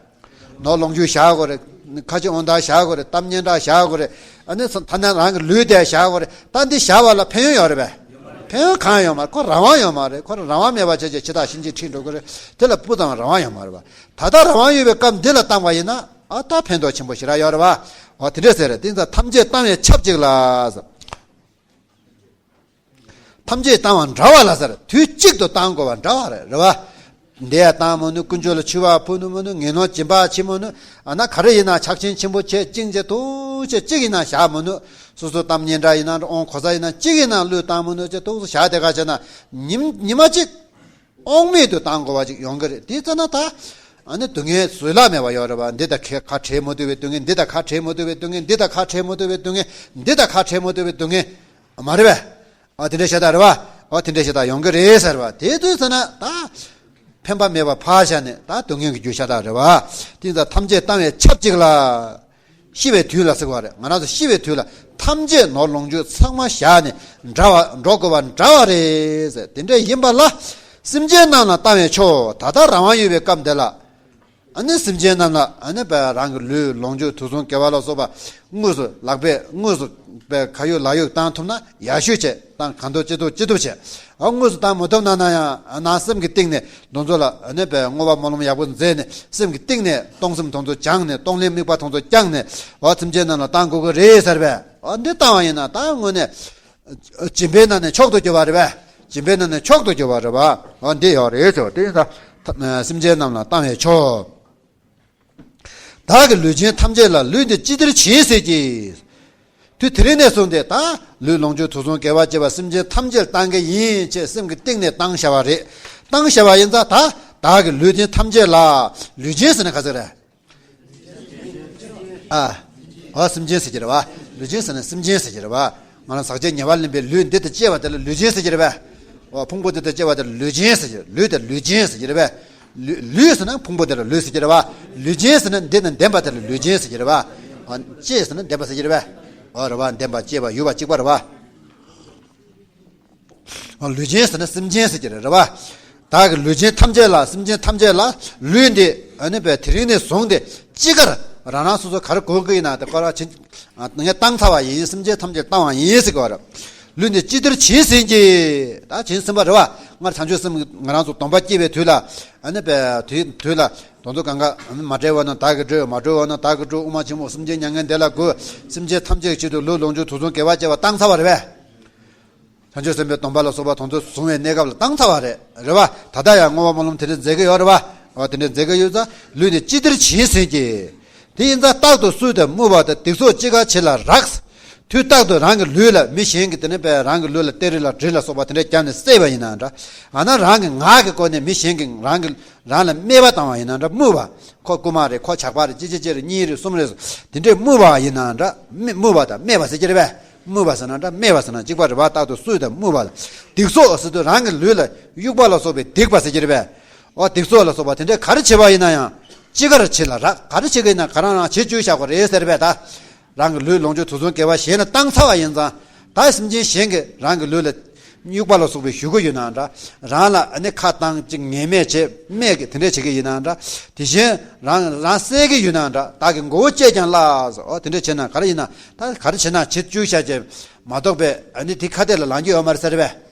ནོར་ལོངས་སྤྱོད་བཞག་དགོས་རེད། ཁ་ཆེ་དབང་ཐང་བཞག་དགོས་རེད། གཏམ་སྙན་གྲགས་བཞག་དགོས་རེད། ཨ་ནི་ད་ནང་རང་གི་ལུས་དེ་བཞག་དགོས་རེད། ད་འདི་བཞག་པ་ལ་ཕན་ཡོན་ཡོད་རེད་པས། ཕན་ཡོན་གང་ཡང་ཡོད་མ་རེད། ཁོ་རང་དབང་ཡོད་མ་རེད། ཁོ་རང་དབང་མེད་པ་བྱས་བྱས་འཆི་བདག་གཤིན་རྗེ་ཁྲིད་འགྲོ་གི་རེད། དེ་ལ་སྤུ་ཙམ་རང་དབང་ཡོད་མ་རེད་པ། ད་ལྟ་རང་དབང་ཡོད་པའི་སྐབས་འདི་ལ་བཏང་བ་ཡིན་ན། ཨ་ད་ཕན་ཐོགས་ཆེན་པོ་ཞེ་དྲག་ཡོད་རེད་པ། འོ་དེ་འདྲས་ཟེར། དེ་ཙང་ཐམས་ཅད་བཏང་བའི་ཆབས་ཅིག་ལ། ཐམས་ཅད་བཏང་བ་འདྲ་བ་ལ་ཟེར། དུས་གཅིག་ཏུ་བཏང་དགོས་པ་འདྲ་བ་རེད། རེད་བ། འདི་ཡང་བཏང་མི་ནུས། དཀོན་མཆོག་ལ་མཆོད་པ་ཕུལ་ནུས་མི་ནུས། ངན་སློང་སྦྱིན་པ་བྱེད་མི་ནུས། ཨ་ན་ག་རེ་ཡིན་ན་ཕྱག་ཆེན་ཆེན་པོ་བྱས་བཅིངས་བྱས་ཐུགས་རྗེ་གཅིག་ཡིན་ན་བཞག་མི་ནུས། སོ་སོ་གཏམ་སྙན་གྲགས་ཡིན་ན་འདྲ། དབང་གོ་ས་ཡིན་ན་གཅིག་ཡིན་ན་བློས་བཏང་མི་ནུས་བྱས་ཐུགས་སུ་བཞག་དེ་ག་བྱས་ན་ཉིན་ཉི་མ་གཅིག་དབང་མེད་དུ་བཏང་དགོས་པ་ཅིག་ཡོང་གི་རེད། དེ་ཙམ་ན་ད་ཨ་ནི་སྡུག་བསྔལ་བཟོད་གླགས་མེད་པ་ཡོད་རེད་པ། འདི་དང་ཁ་ཁ་བྲལ་མི་ཐུབ་པའི་སྡུག་བསྔལ། འདི་དང་ཁ་བྲལ་མི་ཐུབ་པའི་སྡུག་བསྔལ། འདི་དང་ཁ་བྲལ་མི་ཐུབ་པའི་སྡུག་བསྔལ། འདི་དང་ཁ་བྲལ་མི་ཐུབ་པའི་སྡུག་བསྔལ། མ་རེད་པས། ཨ་དེ་འདྲ་ཤ་སྟག་རེད་པ། ཨ་དེ་འདྲ་ཤ་སྟག་ཡོང་གི་རེད་ཟེར་བ། དེ་དུས་ཟེར་ན་ད་ཕན་པ་མེད་པ་ཕར་བཞག་ནས་ད་སྡུག་བསྔལ་གྱི་རྒྱུ་ཤ་སྟག་རེད་པ། དེ་ཙང་ཐམས་ཅད་བཏང་བའི་ཆབས་ཅིག་ལ། ཤི་བའི་དུས་ལ་ཟེར་བ་རེད། ང་རང་ཚོ་ཤི་བའི་དུས་ལ། ཐམས་ཅད་ནོར་ལོངས་སྤྱོད་ཚང་མ་བཞག་ནས་འདྲ་བ་འགྲོ་དགོས་པ་འདྲ་བ་རེད་ཟེར། དེ་འདྲ་ཡིན་པ་ལ། སེམས་ཅན་རྣམས་ལ་བཏང་བའི་མཆོག་ད་ལྟ་རང་དབང་ཡོད་པའི་སྐབས་འདི་ལ། ཨ་ནི་སེམས་ཅན་རྣམས་ལ་ཨ་ནི་པའི་རང་གི་ལུས་ལོངས་སྤྱོད་དུག་གསུམ་དགེ་བ་ལ་སོགས་པ་དངོས་སུ་ལག་པས་དངོས་སུ་པའི་ཁ་ཡོད་ལག་ཡོད་བཏང་ཐུབ་ན་ཡག་ཤོས་བྱས། བཏང་གང་ཐུབ་ཅི་ཐུབ་ཅི་ཐུབ་བྱས། ཨ་དངོས་སུ་བཏང་མ་ཐུབ་ན་ན་ཡང་ནང་སེམས་ཀྱི་གཏིང་ནས་དེ་ཚོ་ལ་ཨ་ནི་པའི་བསྔོ་བ་སྨོན་ལམ་ཡག་པོ་མཛད་ནས་སེམས་ཀྱི་གཏིང་ནས་གཏོང་སེམས་དེ་ཚོ་སྦྱངས་ནས་གཏོང་ལེན་དམིགས་པ་དེ་ཚོ་བསྐྱངས་ནས་ཨ་སེམས་ཅན་རྣམས་ལ་བཏང་དགོས་ཀྱི་རེད་ཟེར་བས། ཨ་འདི་བཏང་བ་ཡིན་ན་ད་དངོས་གནས། སྦྱིན་པའི་ནང་ནས་མཆོག་ཏུ་གྱུར་པ་རེད་པས། སྦྱིན་པའི་ནང་ནས་མཆོག་ཏུ་གྱུར་པ་རེད་པ། འོ་འདི་ཡོད་རེད་ཟེར། དེ་ཡིན་ཙང་སེམས་ཅན་རྣམས་ལ་བཏང་བའི་མཆོག་བདག་གི་ལུས་ཅན་ཐམས་ཅད་ལ། ལུས་འདི་ཅི་བདེར་བྱིན་ཟེར་གྱིས། དུས་དེ་རིང་ནས་བཟུང་སྟེ་ད་ལུས་ལོངས་སྤྱོད་དུག་གསུམ་དགེ་བ་བཅས་པ་སེམས་ཅན་ཐམས་ཅད་བཏང་གི་ཡིན་ཅེས་སེམས་ཀྱི་གཏིང་ནས་བཏང་བཞག་པ་རེད། བཏང་བཞག་པ་ཡིན་ཙང་ད་བདག་གི་ལུས་ཅན་ཐམས་ཅད་ལ། ལུས་ཅན་ཟེར་ན་ག་ཟེར་རེད། ཨ། འོ་སེམས་ཅན་ཟེར་གྱི་རེད་བ། ལུས་ཅན་ཟེར་ན་སེམས་ཅན་ཟེར་གྱི་རེད་བ། ང་རང་ཟག་བཅས་ཉེ་བར་ལེན་པའི་ལུས་འདི་དང་བཅས་པ་དེ་ལ་ལུས་ཅན་ཟེར་གྱི་རེད་བ། འོ་ཕུང་པོ་འདི་དང་བཅས་པ་དེ་ལ་ལུས་ཅན་ཟེར་གྱི་རེད། ལུས་དེ་ལུས་ཅན་ཟེར་གྱི་རེད་བ། ལུས་ལུས་ཟེར་ན་ཕུང་པོ་དེ་ལ་ལུས་ཟེར་གྱི་རེད་བ། ལུས་ཅན་ཟེར་ན་འདི་དང་ལྡན་པ་དེ་ལ་ལུས་ཅན་ཟེར་གྱི་རེད་བ། འོ་ཅན་ཟེར་ན་ལྡན་པ་ཟེར་གྱི་རེད་བ། འོ་རེད་བ། ལྡན་པ་བཅས་པ་ཡོད་པ་གཅིག་པ་རེད་བ། ལུས་ཅན་ཟེར་ན་སེམས་ཅན་ཟེར་གྱི་རེད་རེད་བ། བདག་གི་ལུས་ཅན་ཐམས་ཅད་ལ། སེམས་ཅན་ཐམས་ཅད་ལ་ལུས་འདི་ཨ་ནི་པའི་དེ་རིང་ནས་བཟུང་སྟེ་ཅི་དགར་རང་རང་སོ་སོ་ག་རེ་དགོས་ཀྱི་ཡིན་ན་དེ་སྐོར་བ་བྱིན། ངས་བཏང་ཚར་བ་ཡིན། སེམས་ཅན་ཐམས་ཅད་བཏང་བ་ཡིན་ཟེར་གྱི་བ་རེད། ལུས་འདི་ཅི་བདེར་བྱིན་ཟིན་གྱིས། ད་བྱིན་ཟིན་པ་རེད་བ། སྔར་བྱང་ཆུབ་སེམས་ང་རང་ཚོ་སྡོམ་པ་བསྐྱེད་པའི་དུས་ལ་ཨ་ནི་པའི་དུས་དུས་ལ་དོན་དུ་གང་ག་མ་བྲལ་བ་ན་བདག་གིས་སྒྲོལ། མ་གྲོལ་བ་ན་བདག་གིས་སྒྲོལ། དབུ་མ་ཆེན་མོ་སེམས་ཅན་མྱ་ངན་འདས་ལ་འགོད། སེམས་ཅན་ཐམས་ཅད་ཆེད་དུ་ལུས་ལོངས་སྤྱོད་དུག་གསུམ་དགེ་བ་བཅས་པ་བཏང་ཚར་བ་རེད་པས། བྱང་ཆུབ་སེམས་དཔའི་སྡོམ་པ་ལ་སོགས་པ་དོན་དུ་བཟུང་བའི་གནས་སྐབས་ལ་བཏང་ཚར་བ་རེད། རེད་བ། ད་ལྟ་ཡང་བསྔོ་བ་སྨོན་ལམ་དེ་འདྲ་མཛད་ཀྱི་ཡོད་རེད་བ། འོ་དེ་འདྲ་མཛད་ཀྱི་ཡོད་ཙང་ལུས་ནི་ཅི་བདེར་བྱིན་ཟིན་གྱིས། དེ་ཡིན་ཙང་རྟག་ཏུ་སུས་ཀྱང་རྨུགས་པ་དང་། སྡིག་སོགས་ཅི་དགར་བྱེད་ལ་རག། དུས་རྟག་ཏུ་རང་གི་ལུས་ལ་མི་གཞན་གྱིས་དེ་ནི་པའི་རང་གི་ལུས་ལ་གཏེར་རི་ལ་གྲི་ལ་སོགས་པ་དེ་འདྲ་བརྒྱབ་ནས་བསད་པ་ཡིན་ན་འདྲ། ཨ་ན་རང་གི་ངག་གི་སྒོ་ནས་མི་གཞན་གྱིས་རང་གི་རང་ལ་སྨད་པ་བཏང་བ་ཡིན་ན་འདྲ། རྨུགས་པ། ཁོ་རྐུན་མ་རེད། ཁོ་ཇག་པ་རེད། གཅིག་གཅིག་གཅིག་རེད། གཉིས་རེད། གསུམ་རེད། དེ་འདྲས་རྨུགས་པ་ཡིན་ན་འདྲ། རྨི་རྨུགས་པ་དང་སྨད་པ་ཟེར་གྱི་རེད་པས། རྨུགས་པ་ཟེར་ན་འདྲ། སྨད་པ་ཟེར་ན་གཅིག་པ་རེད་པ། རྟག་ཏུ་སུས་ཀྱང་རྨུགས་པ་ལ། སྡིག་སོགས་ཟེར་དུས་རང་གི་ལུས་ལ་དབྱུག་པ་ལ་སོགས་པའི་སྡིག་པ་ཟེར་གྱི་རེད་པས། འོ་སྡིག་སོགས་ལ་སོགས་པ་དེ་འདྲས་ག་རེ་བྱེད་པ་ཡིན་ན་ཡང་ཅི་དགར་བྱེད་ལ་རག། ག་རེ་བྱེད་ཀྱི་ཡིན་ན་ག་རང་རང་བྱེད་བཅུག་བཞག་པ་རེད་ཟེར་པས་ད། རང་གི་ལུས་ལོངས་སྤྱོད་དུག་གསུམ་དགེ་བ་གཞན་ལ་བཏང་ཚར་བ་ཡིན་ཙང་། ད་སེམས་ཅན་གཞན་གྱིས་རང་གི་ལུས་ལ་དབྱུག་པ་ལ་སོགས་པའི་གཞུ་གུ་ཡོད་ན་འདྲ། རང་ལ་ཨ་ནི་ཁ་བཏང་ཅིག་ངན་སྨྲས་བྱེད་སྨྲས་ཀྱི་དེ་འདྲས་བྱེད་ཀྱི་ཡིན་ན་འདྲ། དེ་བཞིན་རང་རང་བསད་ཀྱི་ཡོད་ན་འདྲ། བདག་གི་མགོ་བོ་བཅད་ཀྱང་བརླག་ཟེར། འོ་དེ་འདྲས་བྱས་ན་ག་རེ་ཡིན་ན། ད་ག་རེ་བྱས་ན་བྱེད་བཅུག་བཞག་བྱས་མ་གཏོགས་པའི་ཨ་ནི་དེ་ཁ་གཏད་ལ་ལངས་ཀྱི་ཡོད་མ་རེད་ཟེར་བས།